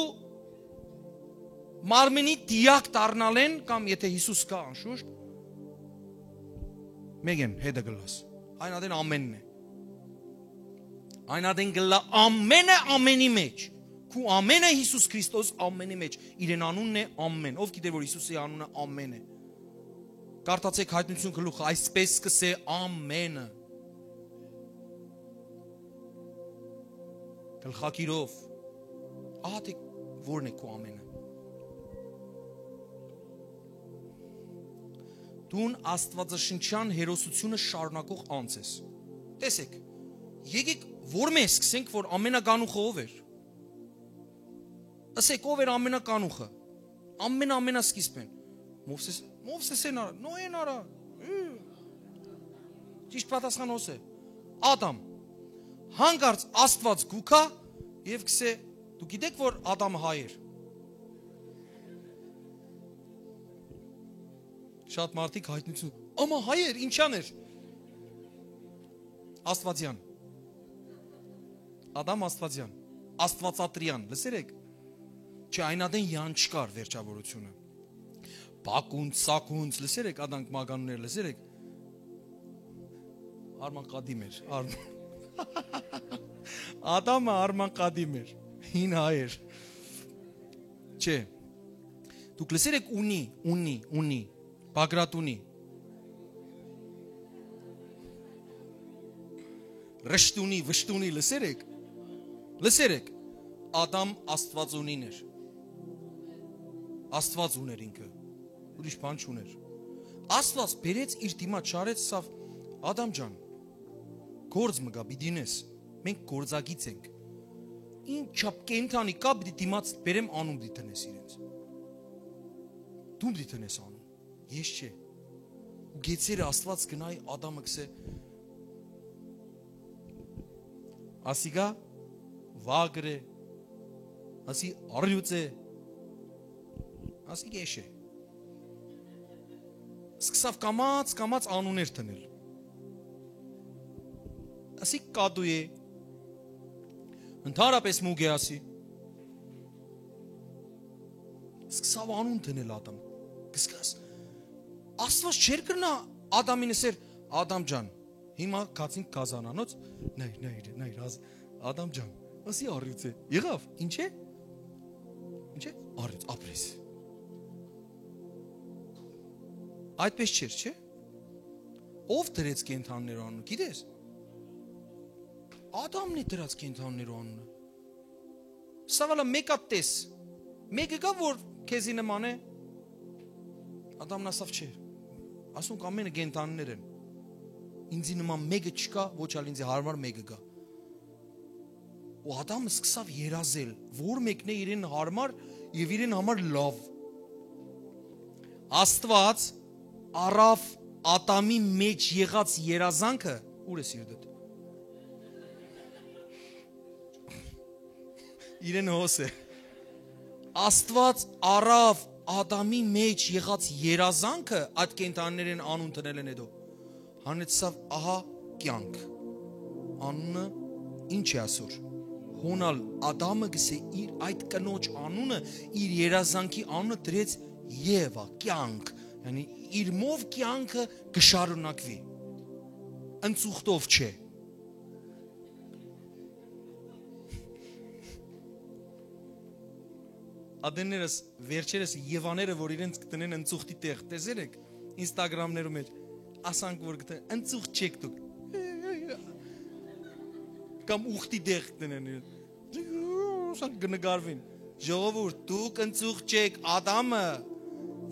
մարմինի դիակ դառնալեն, կամ եթե Հիսուս կա, անշուշտ, մեկեն հետը կլաս։ Այն ատեն ամենն է։ Այն ատեն կլա ամենը ամենի մեջ։ Քու ամենը Հիսուս Քրիստոս ամենի մեջ։ Իրեն անունն է ամեն։ Ով գիտեր, որ Հիսուսի անունը ամեն է։ Կարդացեք Հայտնություն գլուխը, այսպես կսե ամենը։ Գլխակիրով։ Ահա թե որն է քու ամենը։ Դուն Աստվածաշնչյան հերոսությունը շարունակող անձ ես։ Տեսեք, եկեք որ մենք սկսենք, որ ամենականուխը ով էր։ Ասեք, ով էր ամենականուխը։ Ամեն, ամենասկիզբեն։ Մովսես, Մովսեսեն արա, Նոյեն արա։ Ը, ճիշտ պատասխան հոս է։ Ադամ։ Հանկարծ Աստված գուքա և կսե, դու գիտեք, որ Ադամը հայ էր։ Շատ մարդիկ հայտնություն, «Ամա հայ էր, ինչան էր»։ Աստվածյան։ Ադամ Աստվածյան, Աստվածատրյան, լսեր եք։ Չէ, այն ատեն յան չկար վերջավորությունը։ Պակունց, սակունց, լսեր եք, ադանք մականուներ, լսեր եք։ Արման Ղադիմ էր, Արման։ Ադամը Արման Ղադիմ էր, հին հայ էր։ Չէ, դուք լսեր եք ունի, ունի, ունի, Բագրատունի։ Ռշտունի, վշտունի, լսեր եք։ Լսեր եք, Ադամ Աստվածունին էր։ Աստված ուներ ինքը, ուրիշ բան չուներ։ Աստված բերեց իր դիմաց, չարեց, սավ, «Ադամ ջան, գործ մը կա, պիտի նես, մենք գործակից ենք»։ Ինչ չափ կենդանի կայ, պիտի դիմաց բերեմ, անուն պիտի դնես իրենց։ Դուն պիտի դնես անուն։ Ես չէ։ Ու գեթերը Աստուած գնայ Ադամը գսէ. «Ասիկա վագր է, ասի առիւծ է, ասիկա էշ է»։ Սկսաւ կամաց, կամաց անուններ դնել։ Ասի կատու է, ընդհանրապես մուկ է, ասի։ Սկսաւ անուն դնել Ադամ։ Կսկաս, Աստուած չէր կրնայ Ադամին ըսել. «Ադամ ջան, հիմա գացինք գազանանոց, նայր, նայր, նայր, ազ-, Ադամ ջան, ասի առիւծ է»։ Եղավ, ինչ է։ Ինչ է, առիւծ, ապրես։ Այդպես չէր, չէ՞։ Ո՞վ դրեց կենդաններու անունը, գիտես։ Ադամն է դրած կենդաններու անունը։ Սա վալա, մեկ ատ տես, մեկը կա, որ քեզի նման է։ Ադամն ասաւ. «Չէ, ասոնք ամենը կենդաններ են, ինձի նման մեկը չկա, ոչ ալ ինձի հարմար մեկը կա»։ Ու Ադամը սկսաւ երազել, որ մեկն է իրեն հարմար եւ իրեն համար լաւ։ Աստուած առաւ Ադամի մէջ եղած երազանքը, ուր է սիրտդ։ Իրեն հոս է։ Աստուած առաւ Ադամի մէջ եղած երազանքը այդ կենդաններէն անուն դնելէն հետո։ Հանեցաւ, ահա, կեանք։ Անունը ինչ է ասոր։ Հոն ալ Ադամը գսէ իր այդ կնոջ անունը, իր երազանքի անունը դրեց Եվա, կեանք։ Յանի իր մով կեանքը կշարունակուի։ Ընծուղտով չէ։ Ատեններս, վերջերս Եվաները, որ իրենց կտնեն ընծուղտի տեղ, տեսեր եք Instagram-ներու մեջ, ասանք որ կտնեն, ընծուղտ չեք դուք, կամ ուղտի տեղ կտնեն իրենց, ասանք կնկարվին։ Ժողովուրդ, դուք ընծուղտ չեք, Ադամը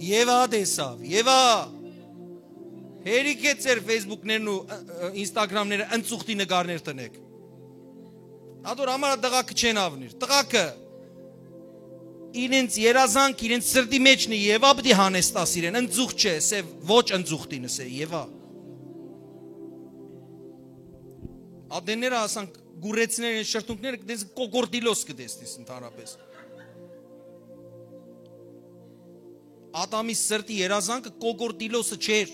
Եվա տեսաւ, Եվա։ Հերիք է ձեր Facebook-ներն ու, ը, ը, Instagram-ները ընծուղտի նկարներ տնեք։ Ադոր համար տղաքը չեն ավնիր։ Տղաքը իրենց երազանք, իրենց սրտի մեջն է, Եվա պիտի հանեստաս իրեն, ընծուղ չէ, սեւ ոչ ընծուղտին, սե Եվա։ Ատենները ասանք, գուրեցները, շրթունքները, դες կոկորդիլոս կտեսնես ընդհանրապես։ Ադամի սրտի երազանքը կոկորդիլոսը չէր։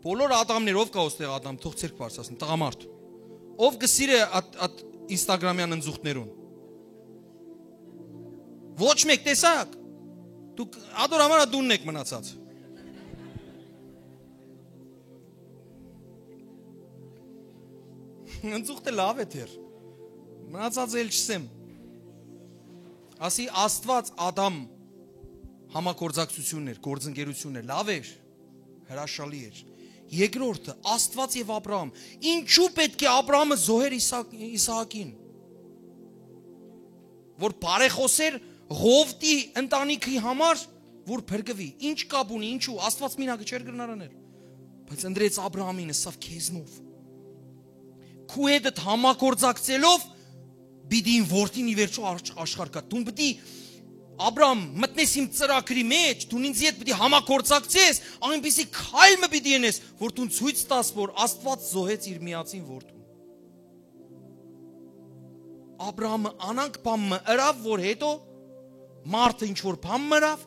Բոլոր Ադամներ, ով կա ոստեղ Ադամ, թող ցերկ բարձրացնի, տղամարդ։ Ով կսիրե այդ, այդ Instagram-յան ընձուղտներուն։ Ոչ մեկ տեսակ։ Դուք ադոր համար ա դունն եք մնացած։ Ընձուղտը լավ է դեռ։ Մնացած էլ չսեմ։ Ասի Աստված Ադամ համագործակցություններ, գործընկերություններ, լավ էր, հրաշալի էր։ Երկրորդը, Աստված եւ Աբրահամ։ Ինչու՞ պետք է Աբրահամը զոհեր Իսակ-, Իսահակին, որ բարեխոսեր Ղովտի ընտանիքի համար, որ փրկվի։ Ինչ կապ ունի, ինչու՞, Աստված մինակը չէր կրնար անել։ Բայց ընտրեց Աբրահամին, ըսավ. «Քեզնով, քու հետդ համագործակցելով, պիտի իմ որդին ի վերջո արջ-, աշխարհ գայ»։ Դուն պիտի, Աբրահամ, մտնես իմ ծրագրի մեջ, դուն ինձ հետ պիտի համագործակցես, այնպիսի քայլ մը պիտի ընես, որ դուն ցոյց տաս, որ Աստված զոհեց իր միածին որդուն։ Աբրահամը անանկ բան մը ըրաւ, որ հետո մարդը ինչ որ բան մը ըրաւ,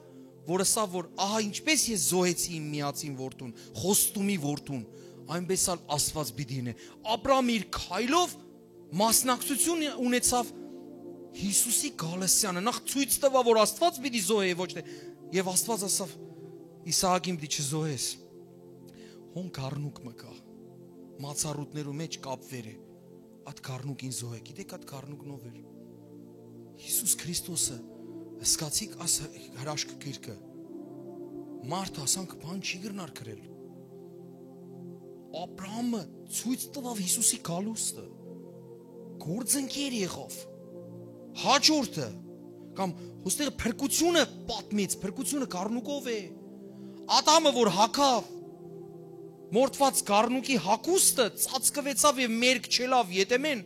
որ ըսաւ, որ ահա ինչպես ես զոհեցի իմ միածին որդուն, խոստումի որդուն, այնպես ալ Աստված պիտի ընէ։ Աբրահամը իր քայլով մասնակցություն ունեցավ Յիսուսի գալսյանը, նախ ցոյց տուա, որ Աստված պիտի զոհէ, ոչ թե, եւ Աստված ասաւ. «Իսահակին պիտի չզոհես»։ Հոն գառնուկ մը կայ, մացառուտներու մեջ կապ վեր է, այդ գառնուկին զոհ է, գիտեք այդ գառնուկն ով էր։ Յիսուս Քրիստոսը, սկացիք աս հրաշքը գիրքը, մարդը ասանք բան չի գրնար գրել։ Աբրահամը ցոյց տվավ Յիսուսի գալուստը, գործընկեր եղավ։ Հաջորդը, կամ հոստեղ փրկությունը պատմեց, փրկությունը գառնուկով է։ Ադամը որ հագավ, մորթված գառնուկի հագուստը, ծածկվեցավ եւ մերկ չելավ ետեմեն,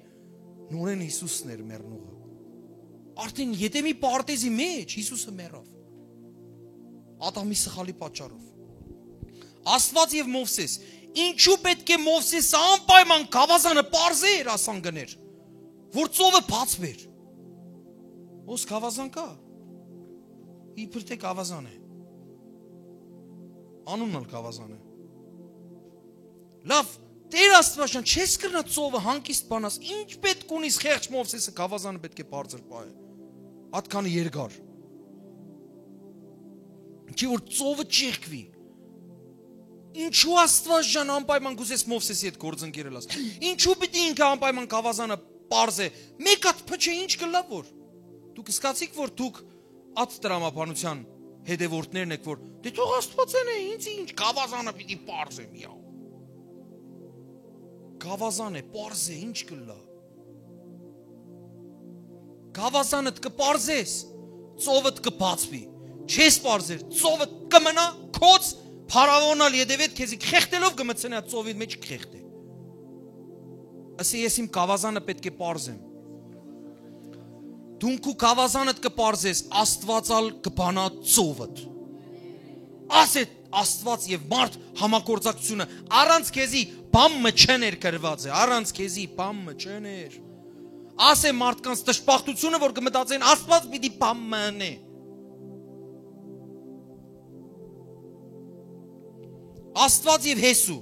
Նորեն Յիսուսն էր մեռնողը։ Արդեն Եդեմի պարտեզի մեջ Յիսուսը մեռաւ։ Ադամի սխալի պատճառով։ Աստուած եւ Մովսէս։ Ինչու՞ պէտք է Մովսէսը անպայման գաւազանը պարզէր, ասան կ'ընէր, որ ծովը բաց բեր։ Ոս գաւազան կայ։ Իբր թէ գաւազան է։ Անունն ալ գաւազան է։ Լավ, Տէր Աստուածան, չես կրնա ծովը հանգիստ բանաս, ի՞նչ պէտք ունիս, խեղճ Մովսէսը գաւազանը պէտք է բարձր պահէ, ատքանը երկար, քանի որ ծովը չեղկուի։ Ինչու Աստուածան անպայման կ'ուզես Մովսէսի հետ գործընկերելաս։ Ինչու պիտի ինքը անպայման գաւազանը պարզէ։ Մէկ հատ փչէ, ինչ կ'ըլլայ որ։ Դուք սկացիք որ դուք ատ տրամաբանության հետեւորդներն եք, որ դե թող Աստուածեն է, ինձ ինչ, գաւազանը պիտի պարզեմ, յա։ Գաւազան է, պարզ է, ինչ կ'ըլլայ։ Գաւազանդ կը պարզես, ծովդ կը բացուի։ Չես պարզեր, ծովդ կը մնայ քոց, փարաւոնալ ետեւետ քեզի խեղդելով կը մցնայ ծովի մեջ, կը խեղդէ։ Ասի, ես իմ գաւազանը պէտք է պարզեմ։ Դուն քու գաւազանդ կը պարզես, Աստուած ալ կը բանայ ծովդ։ Ասէ Աստուած եւ մարդ համագործակցությունը, առանց քեզի բան մը չեն էր գրուած է, առանց քեզի բան մը չեն էր։ Ասէ մարդկանց դժբախտությունը, որ կը մտածեն, Աստուած պիտի բան մը ընէ։ Աստուած եւ Յեսու։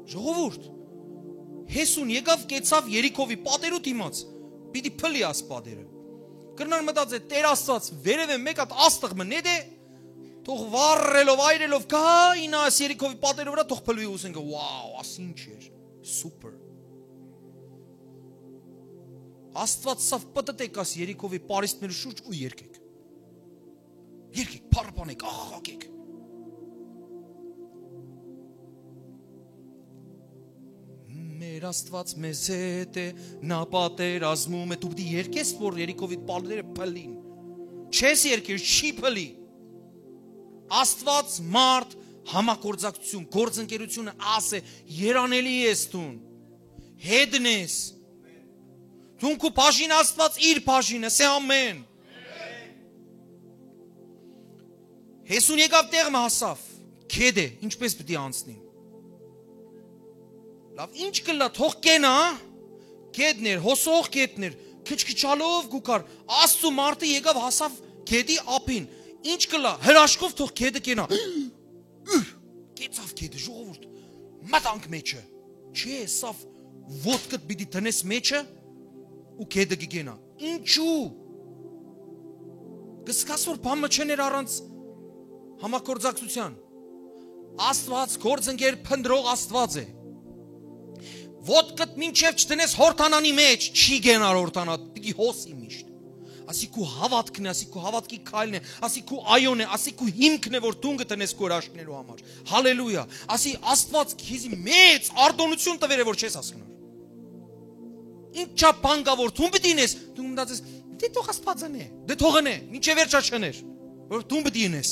Ժողովուրդ, Յեսուն եկաւ, կեցաւ Երիքովի պատերու դիմաց, պիտի փլի աս պատերը։ Կրնար մտածել, Տեր Աստուած, վերևէ մէկ հատ աստղ մը նետէ, թող վառելով, այրելով գայ, ինայ աս Երիքովի պատերու վրայ, թող փլուի, ուսենք, wow, աս ինչ էր, սուպեր։ Աստուած սա պտտեք աս Երիքովի պարիսպներու շուրջ ու երկեք։ Երկեք, փառաբանեք, աղաղակեք։ Մեր Աստուած մեզ հետ է, նա պատերազմում է, դու պիտի երկես, որ Երիքովի պատերը փլին։ Չես երկեր, չի փլի։ Աստուած, մարդ, համագործակցություն, գործընկերությունը, ասէ, երանելի ես դուն, հետն ես։ Դուն քու բաժին, Աստուած իր բաժինը, սե ամեն։ Յեսուն եկաւ, տեղ մը հասաւ, գետ է, ինչպես պիտի անցնի։ Լավ, ինչ կ'ըլլայ, թող կենայ, գետն էր, հոսող գետն էր, քչքչալով կու գար, Աստծու մարդը եկաւ, հասավ գետի ափին, ինչ կ'ըլլայ, հրաշքով թող գետը կենայ։ Կեցաւ գետը, ժողովուրդ, մտանք մեջը, չէ, սավ ոտքդ պիտի դնես մեջը ու գետը կ'ենայ։ Ինչու՞։ Կսկաս որ բան մը չեն էր առանց համագործակցության։ Աստուած գործընկեր, փնտրող Աստուած է։ Ոտքդ մինչև չդնես Յորդանանի մեջ, չի կենար Յորդանան, պիտի հոսի միշտ։ Ասի քու հաւատքն է, ասի քու հաւատքի քայլն է, ասի քու այոն է, ասի քու հիմքն է, որ դուն կը դնես քու հրաշքներու համար։ Հալելույա։ Ասի Աստուած քեզի մեծ արտոնություն տուեր է, որ չես հասկնար։ Ինչա բան կա, որ դուն պիտի ինես, դու մտածես, դե թող Աստուածն է, դե թողն է, մինչև վերջա չներ, որ դուն պիտի ինես։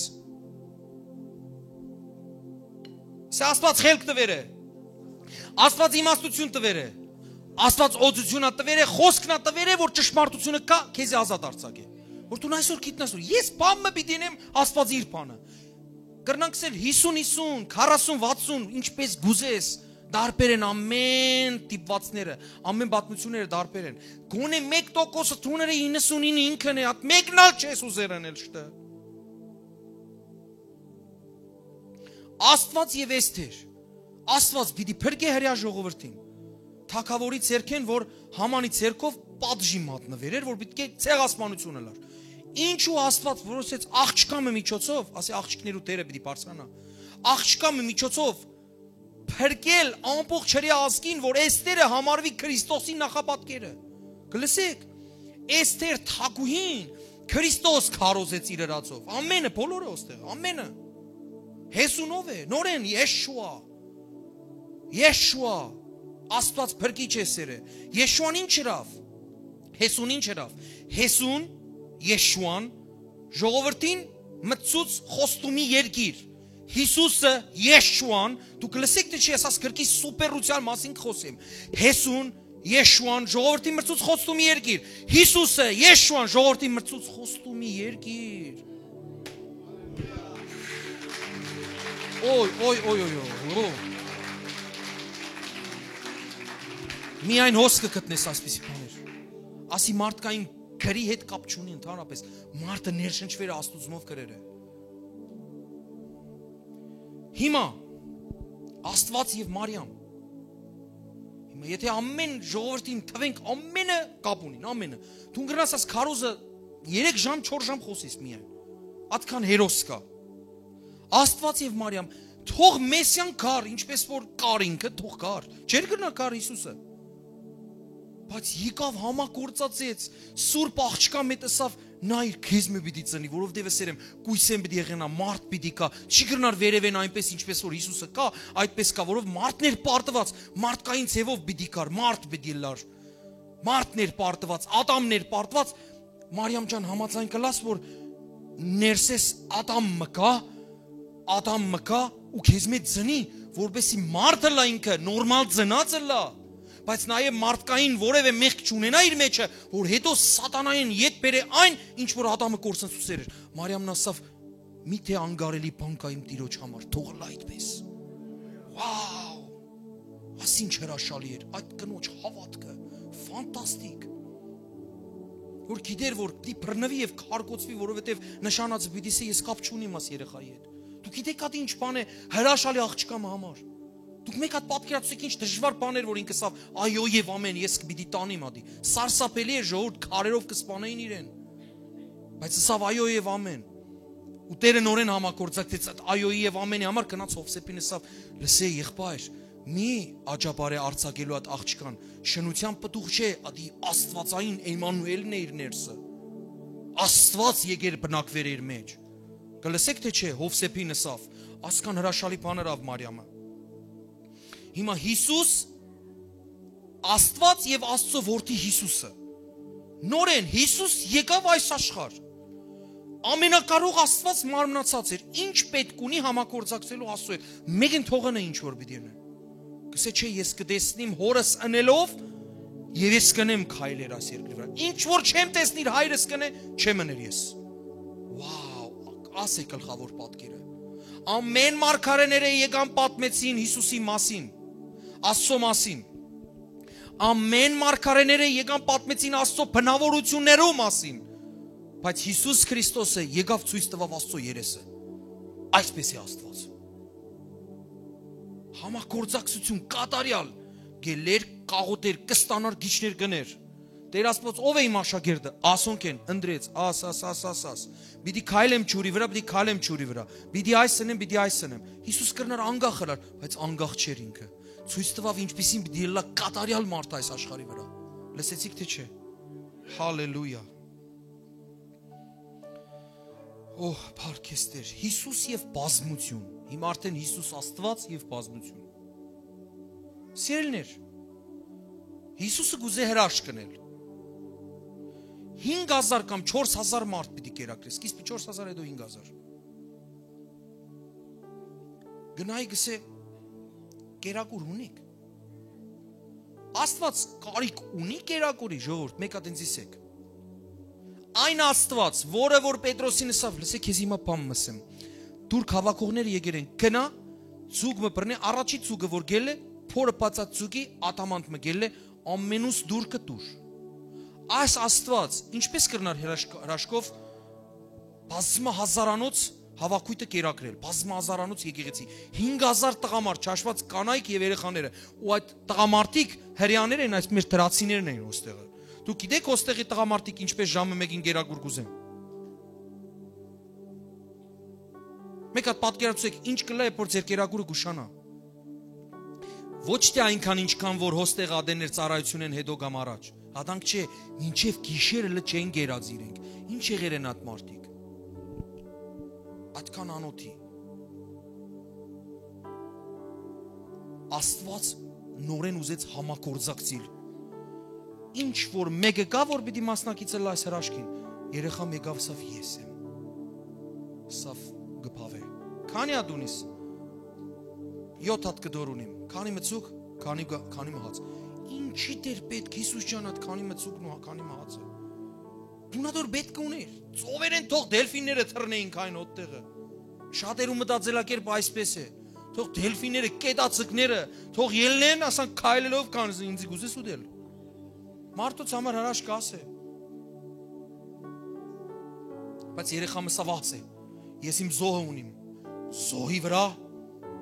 Սա Աստուած խելք տուեր է, Աստուած իմաստություն տուեր է, Աստուած օծությունա տուեր է, խոսքնա տուեր է, որ ճշմարտությունը կա, քեզի ազատ արձակե։ Որ դու այսօր գիտնաս, որ ես բան մը պիտի ինեմ, Աստուած իր բանը։ Կրնանք սել հիսուն, հիսուն, քառասուն, վաթսուն, ինչպես գուզես, տարբեր են ամեն դիպվածները, ամեն պատմությունները տարբեր են։ Գոնե մեկ տոկոսը թուները իննսունինը ինքն է, ատ մեկն ալ չես ուզեր անել շտը։ Աստված և Էսթեր, Աստված պիտի փրկե հրեա ժողովրդին, թագավորի ձեռքեն, որ Համանի ձեռքով պատժի մատնվեր էր, որ պիտի ցեղասպանություն ըլար։ Ինչու Աստված որոշեց աղջկամը միջոցով, ասի աղջիկներու դերը պիտի բարձրանա, աղջկամը միջոցով փրկել ամբողջ հրեա ազգին, որ Էսթերը համարվի Քրիստոսի նախապատկերը։ Կլսեք, Էսթեր թագուհին Քրիստոս քարոզեց իր հրացով։ Ամենը, բոլորը ոստեղ, ամենը։ Հեսունով է, նորեն Եշուա։ Եշուա, Աստված փրկիչ է սերը։ Եշուան ինչ ըրավ։ Հեսուն ինչ ըրավ։ Հեսուն, Եշուան, ժողովրդին մտցուց խոստումի երկիր, Յիսուսը, Յեշուան, դուք լսեք, թէ չէ, ես աս կրկի սուպերութեան մասին կխօսեմ։ Յեսուն, Յեշուան, ժողովրդին մրցուց խոստումի երկիր։ Յիսուսը, Յեշուան, ժողովրդին մրցուց խոստումի երկիր։ Օյ, օյ, օյ, օյ, օյ, օ։ Միայն հոս կը գտնես այսպիսի բաներ։ Ասի մարդկային գրի հետ կապ չունի ընդհանրապես։ Մարդը ներշնչուեր է Աստուծմով գրերը։ Հիմա Աստուած եւ Մարիամ։ Հիմա եթե ամեն ժողովրդին թվենք, ամենը կապ ունին, ամենը։ Դուն կրնաս աս քարոզը երեք ժամ, չորս ժամ խօսես միայն։ Ատքան հերոս կա։ Աստուած եւ Մարիամ, թող Մեսիան գար, ինչպես որ կար ինքը, թող գար։ Չէր կրնա գար Յիսուսը։ Բայց եկաւ, համագործածեց, սուրբ աղջկա մէտ ըսաւ. «Նայր, քեզմէ պիտի ծնի, որովհետեւ ըսեր եմ, կոյսէն պիտի եղենայ, մարդ պիտի գայ, չի կրնար վերեւէն այնպես, ինչպես որ Յիսուսը կայ, այդպես կայ, որովհետեւ մարդն էր պարտուած, մարդկային ձեւով պիտի գար, մարդ պիտի ըլլար, մարդն էր պարտուած, Ատամն էր պարտուած»։ Մարիամ ջան, համաձայն կլաս, որ ներսես Ատամ մը կայ, Ատամ մը կայ ու քեզմէ ծնի, որպեսզի մարդ ըլլայ ինքը, նորմալ ծնած ըլլայ, բայց նաեւ մարդկային որեւէ մեղք չունենայ իր մեջը, որ հետո սատանային ետ բերէ այն, ինչ որ Ատամը կորսնցուցեր էր։ Մարիամն ասաւ. «Միթէ անկարելի բան կայ իմ Տիրոջ համար, թող ըլլայ այդպես»։ Wow։ Աս ինչ հրաշալի էր այդ կնոջ հաւատքը, ֆանտաստիկ։ Որ գիտեր, որ պիտի բռնուի եւ քարկոծուի, որովհետեւ նշանածը պիտի ասէ. «Ես կապ չունիմ աս երեխայի հետ»։ Դուք գիտեք, ատի ինչ բան է հրաշալի աղջկա մը համար։ Դուք մէկ հատ պատկերացուցեք, ինչ դժուար բան էր, որ ինքը ասաւ. «Այո եւ ամեն, ես պիտի տանեմ ատի»։ Սարսափելի էր, ժողովուրդ քարերով կը սպանեին իրեն։ Բայց ասաւ. «Այո եւ ամեն»։ Ու Տերը նորեն համագործակցեց այդ այոյի եւ ամենի համար, գնաց Հովսեփին ըսաւ. «Լսէ, եղբայր, մի աճապարէ արձակելու այդ աղջկան, շնության պտուղ չէ, ատի աստուածային Էմմանուէլն է իր ներսը։ Աստուած եկեր բնակվեր իր մեջ»։ Կը լսեք թէ չէ, Հովսեփին ըսաւ, ասկան հրաշալի բան ըրաւ Մարիամը։ Հիմա Յիսուս, Աստուած եւ Աստծո որդի Յիսուսը։ Նորեն Յիսուս եկաւ այս աշխարհ։ Ամենակարող Աստուած մարմնացած էր։ Ինչ պէտք ունի համագործակցելու Աստծո հետ։ Մեկն թողնը ինչ որ պիտի ընեն։ Կսե չէ, ես կտեսնիմ հորս ընելով եւ ես կնեմ քայլեր այս երկրի վրայ։ Ինչ որ չեմ տեսնիր հայրս կնե, չեմ ըներ ես։ Wow, ասե գլխավոր պատկերը։ Ամեն մարգարեները եկան պատմեցին Յիսուսի մասին, Աստծո մասին։ Ամեն մարգարեները եկան պատմեցին Աստծո բնավորություններու մասին, բայց Յիսուս Քրիստոսը եկաւ ցոյց տուաւ Աստծո երեսը։ Այսպես է Աստուած։ Համագործակցություն կատարյալ, գելեր, կաղոտեր, կստանար, գիչներ կներ։ Տեր Աստված ո՞վ է իմ աշակերտը, ասոնք են, ընտրեց, աս, աս, աս, աս, աս։ Պիտի քայլեմ ջուրի վրայ, պիտի քայլեմ ջուրի վրայ, պիտի այս ընեմ, պիտի այս ընեմ։ Յիսուս կրնար անկախ ըլլար, բայց անկախ չէր ինքը։ Ցոյց տուաւ ինչպիսին պիտի ըլլայ կատարյալ մարդ այս աշխարհի վրայ։ Լսեցիք թէ չէ։ Հալելույա։ Օհ, փառք ես Տեր, Յիսուս եւ բազմություն։ Հիմա արդեն Յիսուս Աստուած եւ բազմություն։ Սիրելիներ, Յիսուսը կուզէ հրաշք ընել։ Հինգ հազար կամ չորս հազար մարդ պիտի կերակրես, սկիզբը չորս հազար, հետո հինգ հազար։ Գնայի գսե. «Կերակուր ունիք»։ Աստված կարիք ունի կերակուրի, ժողովուրդ, մէկ հատ ինձ ըսեք։ Այն Աստված, որը որ Պետրոսին ըսաւ. «Լսեք, քեզ հիմա բան մսեմ։ Թուրք հաւաքողները եկեր են, գնա, ձուկ մը բռնէ, առաջի ձուկը որ գելլէ, փորը բացած ձուկի ադամանդ մը գելլէ, ամենուս դուռ կը տուր»։ Այս Աստված ինչպես կրնար հրաշք-, հրաշքով բազմահազարանոց հաւաքոյթը կերակրել, բազմահազարանոց եկեղեցի, հինգ հազար տղամարդ, չհաշված կանայք եւ երեխաները, ու այդ տղամարդիկ հրեաներ են, այս մեր դրացիներն են ոստեղը։ Դուք գիտեք, ոստեղի տղամարդիկ ինչպես ժամը մեկին կերակուր կուզեն։ Մեկ հատ պատկերացուցեք, ինչ կլա, երբ որ ձեր կերակուրը կուշանա։ Ոչ թե այնքան, ինչքան որ հոստեղ ատեն էր ծառայությունէն հետո կամ առաջ։ Ադանք չէ, մինչև գիշերը լը չեն կերած իրենք։ Ինչ եղեր են այդ մարդիկ։ Այդքան անոթի։ Աստված նորեն ուզեց համագործակցիլ։ Ինչ որ մեկը կա, որ պիտի մասնակից ըլլայ այս հրաշքին, երեխան եկաւ, սավ ես եմ։ Սավ գբավե։ Քանի՞ հատ ունիս։ Յոթ հատ կտոր ունիմ։ Քանի մը ձուկ, քանի գ-, քանի մը հաց։ Ինչի՞ դեր պէտք, Յիսուս ջան, հատ քանի մը ձուկն ու քանի մը հացը։ Դուն ատոր պէտք կը ունիր։ Ծովերէն թող դելֆինները թռնեին քայն օդտեղը։ Շատերու մտածելակերպը այսպես է։ Թող դելֆինները, կետաձկները, թող ելնեն, ասան քայլելով կան, ինձի կուզես ուտել։ Մարդոց համար հրաշք ասե։ Բայց երեխա մը սա վասե։ Ես իմ զոհը ունիմ։ Զոհի վրա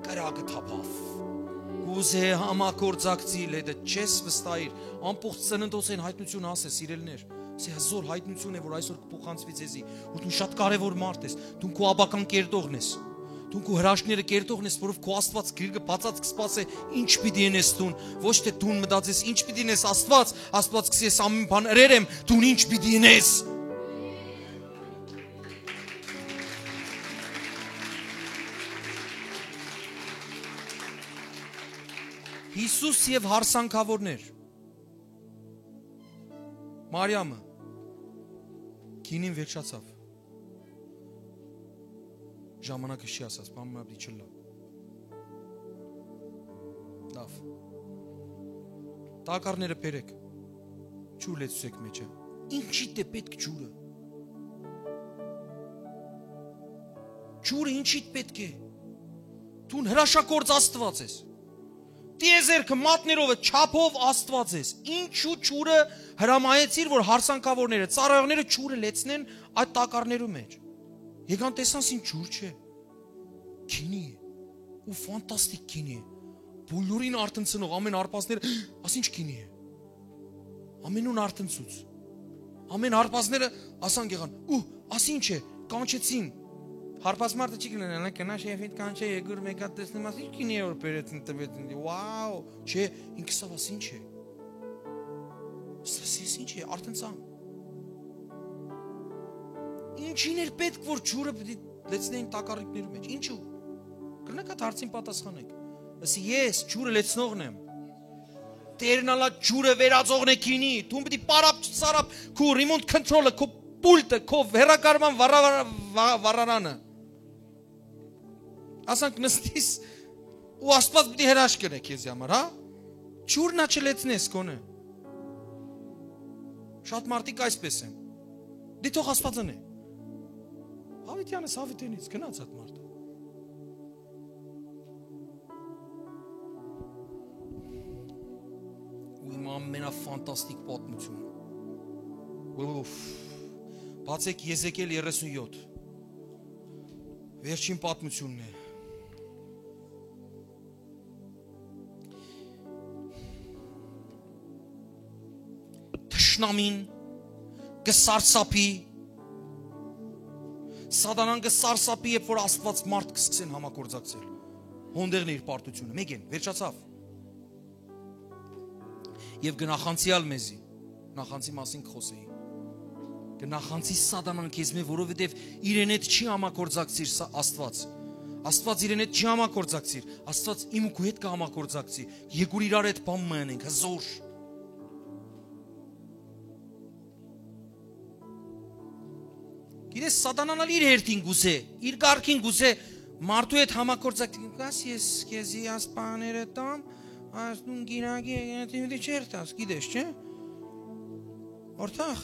կրակը թափաւ։ Կուզե համագործակցիլ հետը, չես վստահիր։ Ամբողջ ծննդոցէն հայտնություն ասե, սիրելիներ։ Սա հզոր հայտնություն է, որ այսօր կփոխանցուի ձեզի, որ դու շատ կարևոր մարդ ես, դու քո աբական կերտողն ես, դու քո հրաշքները կերտողն ես, որով քո Աստված գիրկը բացած կսպասե, ինչ պիտի ընես դուն, ոչ թե դուն մտածես, ինչ պիտի ընես Աստված, Աստված կսի ես ամեն բան ըրեր եմ, դուն ինչ պիտի ընես։ Յիսուս եւ հարսանքավորներ։ Մարիամը, գինին վերջացաւ։ Ժամանակը չի ասած, բան մը պիտի չլա։ Լավ։ Տակառները բերեք։ Ջուր լեցուցեք մեջը։ Ինչի՞ դե պէտք ջուրը։ Ջուրը ինչի՞ պէտք է։ Դուն հրաշագործ Աստված ես։ Տիեզերքը մատներովը չափով Աստված ես։ Ինչու ջուրը հրամայեցիր, որ հարսանքավորները, ծառայողները ջուրը լեցնեն այդ տակառներու մեջ։ Եկան, տեսան, սին ջուր չէ։ Գինի է։ Ու ֆանտաստիկ գինի է։ Բոլորին արթնցնող, ամեն հարբածները, «Աս ինչ գինի է»։ Ամենուն արթնցուց։ Ամեն հարբածները ասան գեղան, «Ու, աս ինչ է»։ Կանչեցին։ Հարբած մարդը չի գնան, «Ալա կնա շեֆիդ կանչե, երկուր մեկ հատ տեսնեմ, աս ինչ գինի է որ բերեցին տվեցին»։ Վաու, չէ, ինքը սա, «Աս ինչ է»։ Սա, սա ինչ է, արթնցան։ Ինչին էր պէտք, որ ջուրը պիտի լեցնեին տակառիկներու մեջ։ Ինչու։ Կրնակ այդ հարցին պատասխանեք։ Ասի, «Ես ջուրը լեցնողն եմ»։ Տերն ալա ջուրը վերածողն է գինի։ Դու պիտի պարապ, սարապ, քու ռիմոնտ քընթրոլը, քու պուլտը, քու հեռակարման վառ-, վառ-, վառ-, վառարանը։ Ասանք նստիս ու Աստված պիտի հրաշք կրե քեզի համար, հա։ Ջուրն ա չլեցնես կոնը։ Շատ մարդիկ այսպես են։ Դի թող Աստված ընե։ Հավիտյանս հավիտենից գնաց այդ մարդը։ Ու իմ ամենաֆանտաստիկ պատմությունը։ Ուֆ։ Բացեք Եզեկիել երեսուն յոթ։ Վերջին պատմությունն է։ Թշնամին կը սարսափի, Սատանան կը սարսափի, երբ որ Աստված մարդ կսկսեն համագործակցել։ Հոնդերն է իր պարտությունը։ Մեկեն, վերջացավ։ Եւ կը նախանցի ալ մեզի, նախանցի մասին կխոսեի։ Կը նախանցի Սատանան քեզմէ, որովհետեւ իրեն հետ չի համագործակցիր սա Աստված։ Աստված իրեն հետ չի համագործակցիր։ Աստված իմ ու քու հետ կը համագործակցի։ Եկուր իրար հետ բան մը ընենք, հզոր։ Գիտես, Սատանան ալ իր հերթին գուզե, իր կարգին գուզե մարդու հետ համագործակցի։ Կաս ես քեզի աս բաները տամ, աս դուն գիրագի եկնեցի, մի չեր տաս, գիտես, չէ՞։ Օրթախ,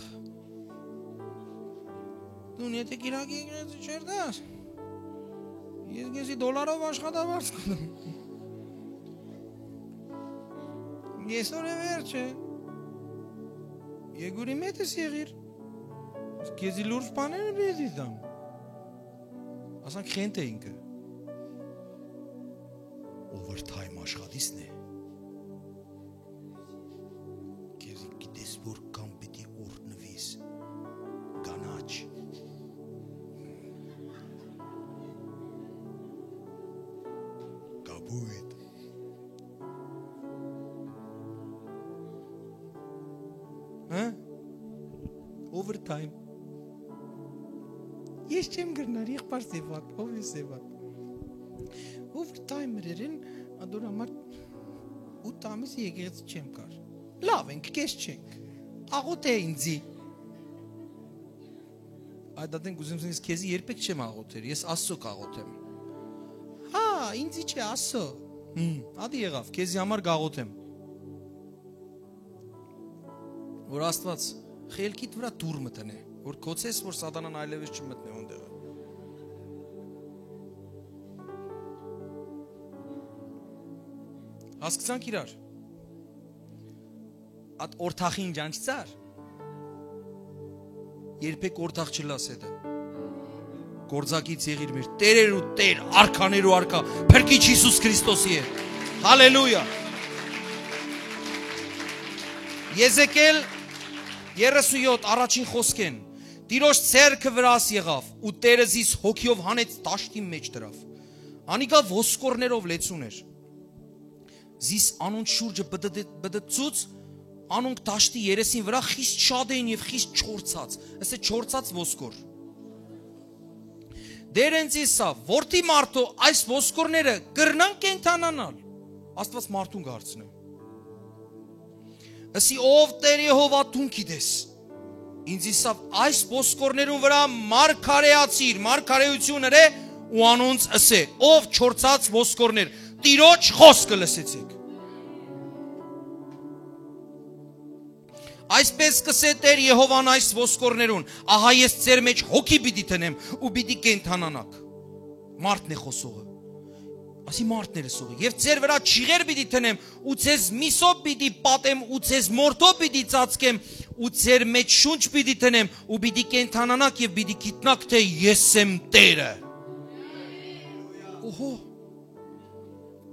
դուն եթե գիրագի եկնեցի չեր տաս, ես քեզի դոլարով աշխատավարձ կունեմ։ Այսօր է վերջը։ Եկուրի մետս եղիր։ Քեզի լուրջ բաները պիտի տամ։ Ասանք խենթ է ինքը։ Overtime աշխատիցն է։ Քեզի գիտես որ կամ պիտի օրհնվիս։ Կանաչ։ Կապույտ։ Հա՞։ Overtime։ Ես չեմ գրնար, եղբայր Սեվակ, ով է Սեվակ։ Overtime մրերեն, ադոր համար ութ ամիս եկեղեցի չեմ կար։ Լավ ենք, քեզ չենք։ Աղոթե ինձի։ Այդ ատեն կուզեմ ասեմ, ես քեզի երբեք չեմ աղոթեր, ես Աստծո կաղոթեմ։ Ինձի չէ, Աստծո։ Հմ, ատի եղաւ, քեզի համար գաղութեմ։ Որ Աստուած խելքիդ վրայ դուռ մը դնէ, որ գոցես, որ Սատանան այլեւս չմտնէ հոն տեղը։ Հասկցանք իրար։ Ատ օրթախին ճանչցար։ Երբեք օրթախ չլաս հետը։ Գործակից եղիր մեր Տերեր ու Տեր, արքաներ ու արքա, Փրկիչ Յիսուս Քրիստոսի հետ։ Հալելույա։ Եզեկիել երեսունյոթ, առաջին խոսքէն. «Տիրոջ ձեռքը վրաս եղաւ ու Տերը զիս հոգիով հանեց, դաշտին մէջ դրաւ։ Անիկա ոսկորներով լեցուն էր։ Զիս անոնց շուրջը պտտե-, պտտցուց, անոնք դաշտի երեսին վրայ խիստ շատ էին եւ խիստ չորցած»։ Ասե չորցած ոսկոր։ Տերն ինձի ըսաւ. «Որդի մարդու, այս ոսկորները կրնան կենդանանալ»։ Աստուած մարդուն կ'արցնէ։ Ըսի. «Ով Տեր Եհովա դուն գիտես»։ Ինձ ըսաւ. «Այս ոսկորներուն վրայ մարգարեացիր, մարգարեություն ըրէ ու անոնց ըսէ. "Ով չորցած ոսկորներ, Տիրոջ խօսքը լսեցէք"։ Այսպես կ'ըսէ Տեր Եհովան այս ոսկորներուն. ահա ես ձեր մեջ հոգի պիտի դնեմ ու պիտի կենդանանաք»։ Մարդն է խօսողը։ Ասի մարդն էր ըսողը. «Եւ ձեր վրայ ջիղեր պիտի դնեմ ու ձեզ միսով պիտի պատեմ ու ձեզ մորթով պիտի ծածկեմ ու ձեր մեջ շունչ պիտի դնեմ ու պիտի կենդանանաք եւ պիտի գիտնաք, թէ ես եմ Տերը»։ Օհո։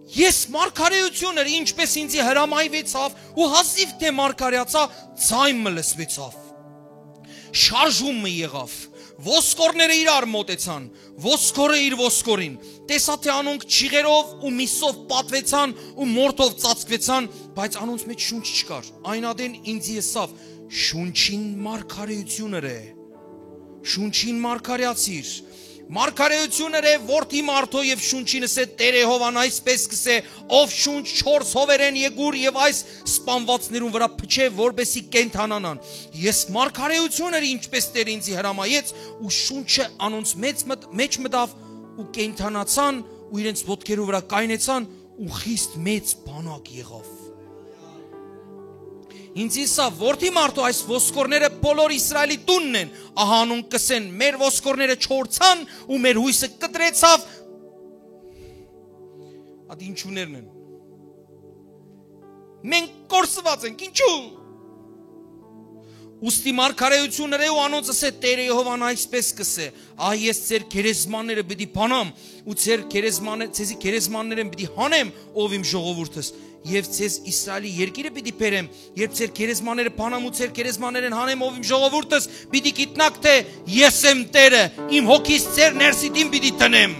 Ես մարգարեություն էր, ինչպես ինձի հրամայուեցաւ, ու հազիւ թէ մարգարեացայ, ձայն մը լսուեցաւ։ Շարժում մը եղաւ։ Ոսկորները իրար մոտեցան, ոսկորը իր ոսկորին։ Տեսայ թէ անոնք ջիղերով ու միսով պատուեցան ու մորթով ծածկուեցան, բայց անոնց մեջ շունչ չկար։ Այն ատեն ինձի ըսաւ. «Շունչին մարգարեություն ըրէ, շունչին մարգարեացիր»։ Մարգարեություն ըրէ որդի մարդոյ եւ շունչին ըսէ Տեր Եհովան այսպես կ'ըսէ. «Ով շունչ չորս հովերէն եկուր եւ այս սպանվածներուն վրայ փչէ, որպեսզի կենդանանան»։ Ես մարգարեություն էր, ինչպես Տերը ինձի հրամայեց, ու շունչը անոնց մեծ մտ-, մեջ մտաւ ու կենդանացան ու իրենց ոտքերու վրայ կայնեցան ու խիստ մեծ բանակ եղաւ։ Ինձ ըսաւ. «Որդի մարդու, այս ոսկորները բոլոր Իսրայելի տունն են, ահա անոնք կ'ըսեն. "Մեր ոսկորները չորցան ու մեր յոյսը կտրեցաւ"»։ Ատ ինչուներն են։ Մենք կորսուած ենք, ինչու՞։ Ուստի մարգարեություն ըրէ ու անոնց ըսէ. «Տեր Եհովան այսպես կ'ըսէ. ահա ես ձեր գերեզմանները պիտի բանամ ու ձեր գերեզմանը-, ձեզի գերեզմաններէն պիտի հանեմ, ով իմ ժողովուրդս, եւ ձեզ Իսրայելի երկիրը պիտի բերեմ, երբ ձեր գերեզմանները բանամ ու ձեր գերեզմաններէն հանեմ, ով իմ ժողովուրդս, պիտի գիտնաք, թէ ես եմ Տերը, իմ հոգիս ձեր ներսիդին պիտի դնեմ»։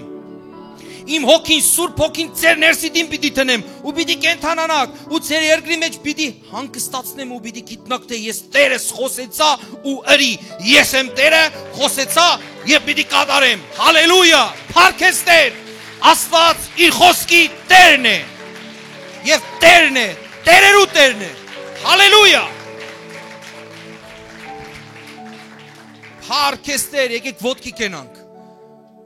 Իմ հոգին, Սուրբ Հոգին ձեր ներսիդին պիտի դնեմ ու պիտի կենդանանաք ու ձեր երկրի մեջ պիտի հանգստացնեմ ու պիտի գիտնաք, թէ ես Տերս խօսեցայ ու ըրի, ես եմ Տերը, խօսեցայ եւ պիտի կատարեմ։ Հալելույա, փառք ես Տեր, Աստուած իր խօսքի Տերն է եւ Տերն է, Տերերու Տերն է։ Հալելույա։ Փառք ես Տեր, եկեք ոտքի կենանք։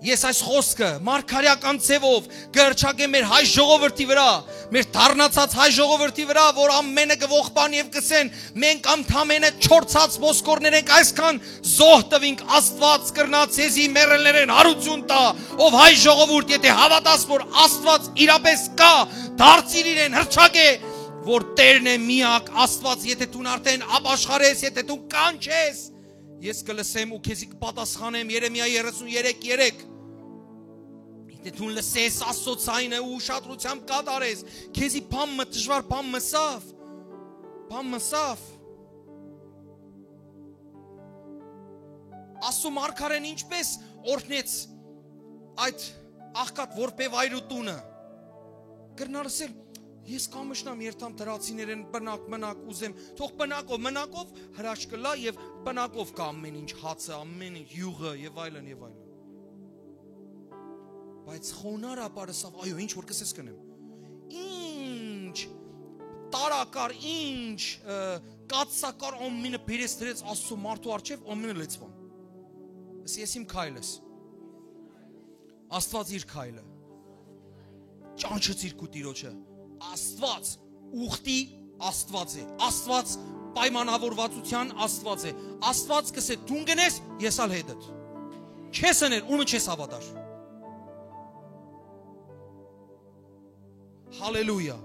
Ես այս խոսքը մարգարեական ձևով կհռչակեմ մեր հայ ժողովրդի վրա, մեր դառնացած հայ ժողովրդի վրա, որ ամենը կողբան եւ կսեն. «Մենք անդամենը չորցած ոսկորներ ենք, այսքան զոհ տվինք, Աստուած կրնա ձեզի մեռելներէն հարություն տա»։ Ով հայ ժողովուրդ, եթե հավատաս, որ Աստուած իրապես կա, դարձիր իրեն, հռչակե, որ Տերն է միակ Աստուած, եթե դուն արդեն ապաշխարես, եթե դու կանչես, ես կլսեմ ու քեզի կպատասխանեմ, Երեմիա երեսուն երեք երեք։ Եթե դուն լսես Աստծո ձայնը ու ուշադրությամբ կատարես, քեզի բան մը, դժվար բան մը սավ, բան մը սավ։ Աստծո մարգարեն ինչպես օրհնեց այդ աղքատ որբեվայրու տունը։ Կրնար ասել. «Ես կամշնամ երթամ դրացիներեն, բնակ, մնակ ուզեմ, թող բնակով, մնակով հրաշք կլա եւ բնակով կա ամեն ինչ, հացը, ամեն ինչ, յուղը եւ այլն, եւ այլն»։ Բայց խոնարհապար ըսաւ. «Այո, ինչ որ կսես կ'ընեմ»։ Ինչ տարակար, ինչ, ը, կացակար, ամենը բերեց դրեց Աստծո մարդու առջեւ, ամենը լեցվան։ Ըսի, «Ես իմ քայլս»։ Աստված իր քայլը։ ճանչցիր քու Տիրոջը։ Աստուած ուխտի Աստուած է։ Աստուած պայմանավորվածության Աստուած է։ Աստուած կ'ըսէ, դուն գնես, ես ալ հետդ։ Չես ըներ, ումը չես հաւատար։ Հալելույա։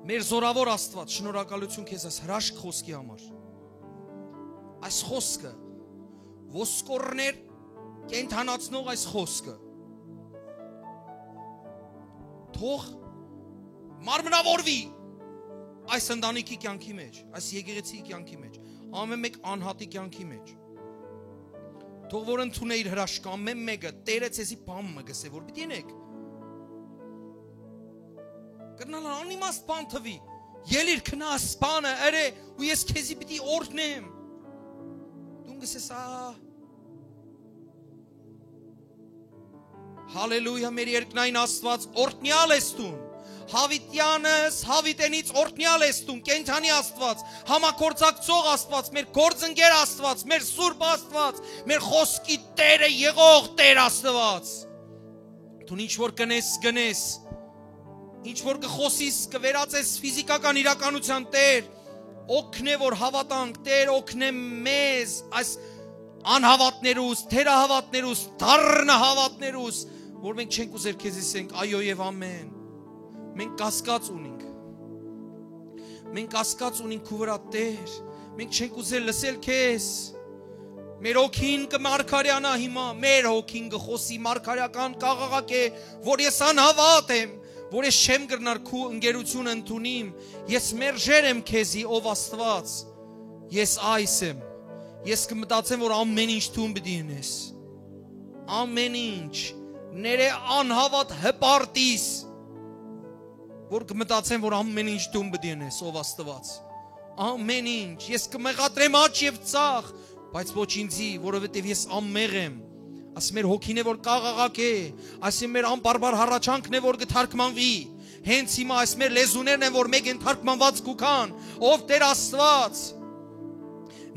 Մեր զորաւոր Աստուած, շնորհակալութիւն քեզ այս հրաշք խօսքի համար։ Այս խօսքը, ոսկորներ կենդանացնող այս խօսքը, թող մարմնավորուի այս ընտանիքի կյանքի մեջ, այս եկեղեցի կյանքի մեջ, ամէն մէկ անհատի կյանքի մեջ։ Թող որ ընդունէ իր հրաշքը, ամէն մէկը, Տէրը ձեզի բան մը կ'ըսէ, որ պիտի ընէք։ Կրնալ անիմաստ բան թուի, ելիր քնա սպանը, ըրէ, ու ես քեզի պիտի օրհնեմ։ Դուն կ'ըսես, ա, հալելույա, մեր երկնային Աստուած, օրհնեալ ես դուն։ Յաւիտեանս, յաւիտենից օրհնեալ ես դուն, կենդանի Աստուած, համագործակցող Աստուած, մեր գործընկեր Աստուած, մեր սուրբ Աստուած, մեր խօսքի Տէրը եղող Տէր Աստուած։ Դուն ինչ որ կ'ընես, կ'ընես, ինչ որ կը խօսիս, կը վերածես ֆիզիկական իրականության, Տէր, օգնէ որ հաւատանք, Տէր, օգնէ մեզ այս անհաւատներուս, թերահաւատներուս, դառնահաւատներուս, որ մենք չենք ուզեր քեզի ասենք այո եւ ամէն։ Մենք կասկած ունենք։ Մենք կասկած ունենք քու վրայ, Տէր։ Մենք չենք ուզեր լսել քեզ։ Մեր հոգին կը մարգարեանայ հիմա, մեր հոգին կը խօսի, մարգարեական կ'աղաղակէ, որ ես անհաւատ եմ, որ ես չեմ կրնար քու ընկերությունը ընդունիմ։ Ես մերժեր եմ քեզի, ով Աստուած։ Ես այս եմ։ Ես կը մտածեմ, որ ամէն ինչ դուն պիտի ընես։ Ամէն ինչ։ Ներէ անհաւատ հպարտիս, որ կը մտածեմ, որ ամէն ինչ դուն պիտի ընես, ով Աստուած։ Ամէն ինչ։ Ես կը մեղադրեմ աջ եւ ձախ, բայց ոչ ինձի, որովհետեւ ես անմեղ եմ։ Այս մեր հոգին է, որ կ'աղաղակէ, այս մեր անբարբար հառաչանքն է, որ կը թարգմանուի։ Հենց հիմա այս մեր լեզուներն են, որ մեկեն թարգմանուած կու գան, ով Տէր Աստուած,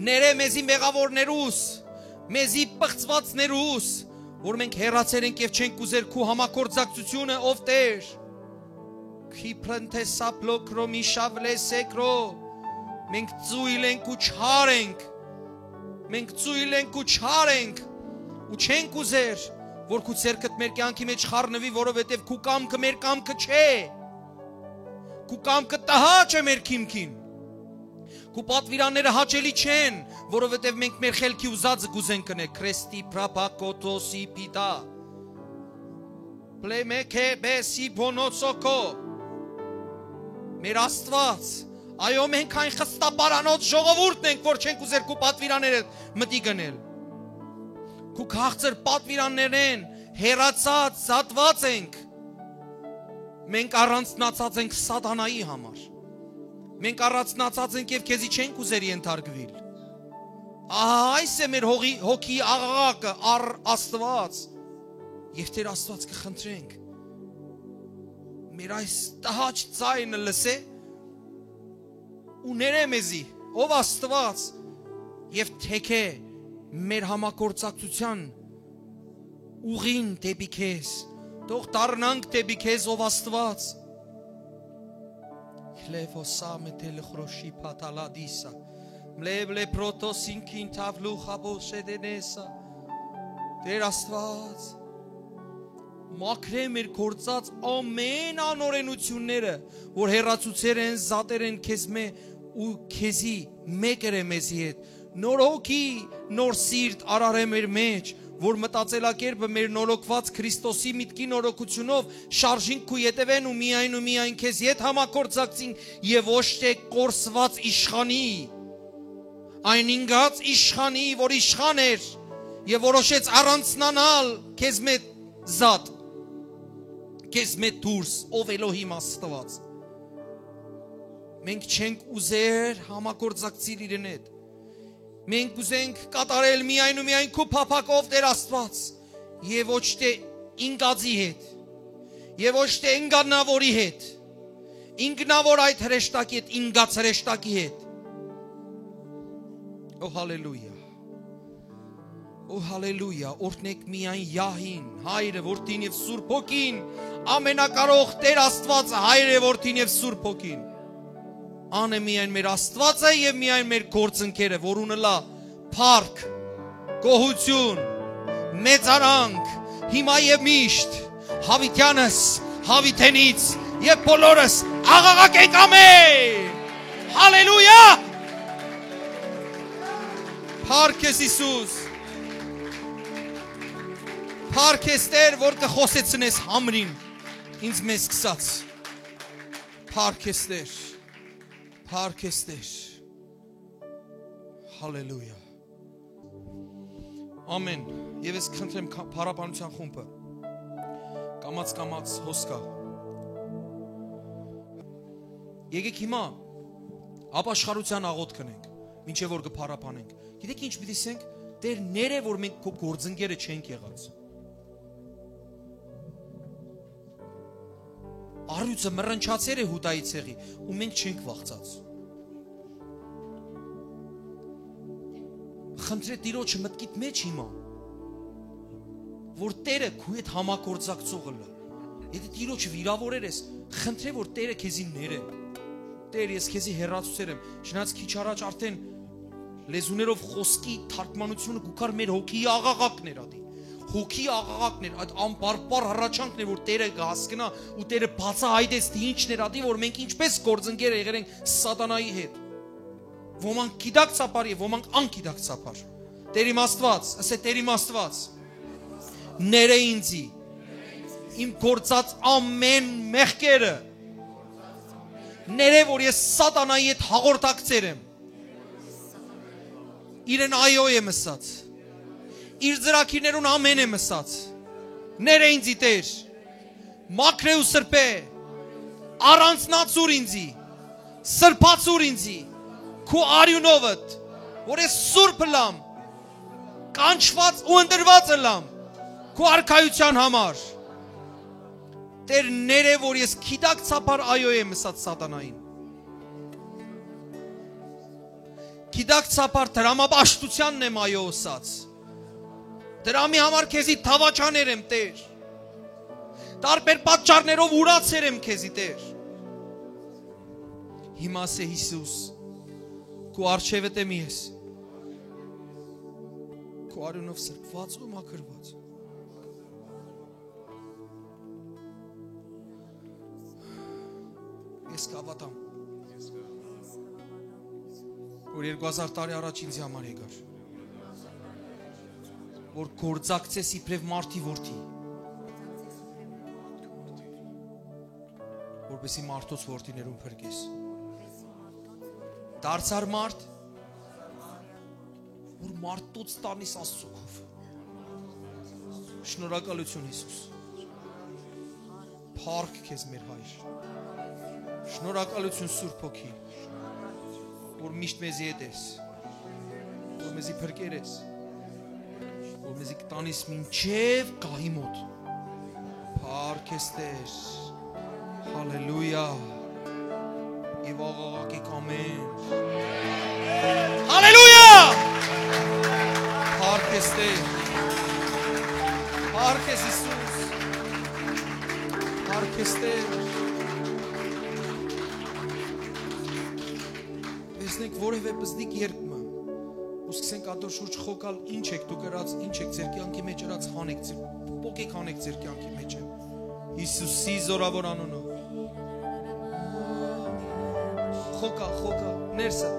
ներէ մեզի մեղաւորներուս, մեզի պղծուածներուս, որ մենք հեռացեր ենք եւ չենք ուզեր քու համագործակցությունը, ով Տէր։ Քիփրըն թէ սապլոքրո միշավլե սեկրո, մենք ծոյլ ենք ու չար ենք, մենք ծոյլ ենք ու չար ենք, ու չենք ուզեր, որ քու ձեռքդ մեր կյանքի մեջ խառնուի, որովհետեւ քու կամքը մեր կամքը չէ, քու կամքը տհաճ է մեր քիմքին, քու պատվիրանները հաճելի չեն, որովհետեւ մենք մեր խելքի ուզածը կ'ուզենք ընել, Քրեստի պրապակոտոսի պիտա, պլեմեքե բեսի բոնոցոքո, մեր Աստուած, այո, մենք այն խստապարանոց ժողովուրդն ենք, որ չենք ուզեր քու պատվիրանները մտի գնել, քու քաղցր պատվիրաններեն հեռացած, զատված ենք, մենք առանձնացած ենք սատանայի համար, մենք առանձնացած ենք եւ քեզի չենք ուզեր ենթարկվել։ Ահա այս է մեր հողի, հոգի աղաղակը առ Աստուած, եւ Տեր Աստուած կը խնդրենք, մեր այս տհաճ ձայնը լսէ ու ներէ մեզի, ով Աստուած, եւ թեքէ մեր համագործակցության ուղին դէպի քեզ, թող դառնանք դէպի քեզ, ով Աստուած։ Քլեֆոսամը թէ լխրոշի փաթալադիսա, մլեվ լե պրոտոսին քին թավլու խաբոսեդենեսա, Տեր Աստուած, մաքրէ մեր գործած ամէն անօրենությունները, որ հեռացուցեր են, զատեր են քեզ մե ու քեզի մեկեր է մեզի հետ։ Նոր հոգի, նոր սիրտ արարէ մեր մեջ, որ մտածելակերպը մեր նորոգված Քրիստոսի միտքի նորոգությունով շարժինք քու ետևեն ու միայն ու միայն քեզ ետ համագործակցին եւ ոչ թե կորսված իշխանի, այն ինգած իշխանի, որ իշխան էր եւ որոշեց առանձնանալ քեզ մե զատ, քեզ մե դուրս, ով Էլոհիմ Աստուած։ Մենք չենք ուզեր համագործակցիլ իրեն հետ։ Մենք կ'ուզենք կատարել միայն ու միայն քու փափակով, Տեր Աստուած, եւ ոչ թե ինգածի հետ, եւ ոչ թե ինգանավորի հետ, ինգնավոր այդ հրեշտակի հետ, ինգած հրեշտակի հետ։ Օ, հալելույա։ Օ, հալելույա, օրհնեք միայն Յահին, Հայրը, Որդին եւ Սուրբ Հոգին, ամենակարող Տեր Աստուածը, Հայրը, Որդին եւ Սուրբ Հոգին։ Ան է միայն մեր Աստուածը եւ միայն մեր գործընկերը, որուն ըլլայ փառք, գոհություն, մեծարանք, հիմա եւ միշտ, Յաւիտեանս, Յաւիտենից եւ բոլորս աղաղակենք. «Ամեն»։ Հալելույա։ Փառք ես, Յիսուս։ Փառք ես, Տեր, որ կը խօսեցնես համրին ինձ մեզ սկսած։ Փառք ես, Տեր։ Փառք ես, Տեր։ Հալելույա։ Ամեն։ Եվ ես խնդրեմ, քա-, փառաբանության խումբը կամաց-կամաց հոս գայ։ Եկեք հիմա ապաշխարութեան աղօթք ընենք, մինչեւ որ կը փառաբանենք։ Գիտեք ինչ պիտի ասենք. «Տեր, ներէ, որ մենք քո գործընկերը չենք եղած»։ Առիւծը մռնչացեր է Յուդայի ցեղի, ու մենք չենք վախցած։ Խնդրէ Տիրոջը մտքիդ մէջ հիմա, որ Տերը քու հետ համագործակցող ըլլայ։ Եթէ Տիրոջը վիրաւորեր ես, խնդրէ որ Տերը քեզի ներէ։ «Տեր, ես քեզի հեռացուցեր եմ»։ Չնայած քիչ առաջ արդեն լեզուներով խօսքի թարգմանությունը կու գար մեր հոգիի աղաղակն էր ատի։ Հոգիի աղաղակն էր, այդ անբարբար հառաչանքն էր, որ Տերը կը հասկնայ ու Տերը բացայայտեց, թէ ինչն էր ատի, որ մենք ինչպես գործընկեր եղեր ենք Սատանայի հետ։ Ոմանք գիտակցաբար եւ ոմանք անգիտակցաբար։ Տեր իմ Աստուած, ասէ. «Տեր իմ Աստուած, ներէ ինձի իմ գործած ամեն մեղքերը։ Ներէ, որ ես Սատանայի հետ հաղորդակցեր եմ, իրեն այո եմ ըսած, իր ծրագիրներուն ամեն եմ ըսած։ Ներէ ինձի, Տեր, մաքրէ ու սրբէ, առանձնացուր ինձի, սրբացուր ինձի քու արիւնովդ, որ ես սուրբ ըլլամ, կանչուած ու ընտրուած ըլլամ քու արքայութեան համար։ Տեր, ներէ, որ ես գիտակցաբար այո եմ ըսած Սատանային, գիտակցաբար դրամապաշտութեանն եմ այո ըսած, դրամի համար քեզի դաւաճաներ եմ, Տեր, տարբեր պատճառներով ուրացեր եմ քեզի, Տեր»։ Հիմա ասէ Յիսուս. «Քու առջեւդ եմ ես, քու արիւնով սրբուած ու մաքրուած»։ Ես կհաւատամ, որ երկու հազար տարի առաջ ինձի համար եկար, որ գործակցես իբրեւ մարդի որդի, որպեսզի մարդոց որդիներուն փրկես։ Դարձար մարդ, որ մարդոց տանիս Աստծո քով։ Շնորհակալություն, Յիսուս։ Փառք քեզ, մեր Հայր։ Շնորհակալություն, Սուրբ Հոգի, որ միշտ մեզի հետ ես, որ մեզի փրկեր ես, որ մեզի կտանիս մինչև գահի մոտ։ Փառք ես, Տեր։ Հալելույա։ Եւ աղաղակեք ամեն։ Հալելույա։ Փառք ես, Տեր։ Փառք ես, Յիսուս։ Փառք ես, Տեր։ Տեսնենք որևէ պզնիկ երգ մը, ու սկսենք ատոր շուրջ խոկալ. «Ինչ եք դուք ըրած, ինչ եք ձեր կեանքի մեջ ըրած, հանեք ձեր, պոկեք, հանեք ձեր կեանքի մեջը Յիսուսի զորաւոր անունով»։ Խոկա, խոկա, ներսը,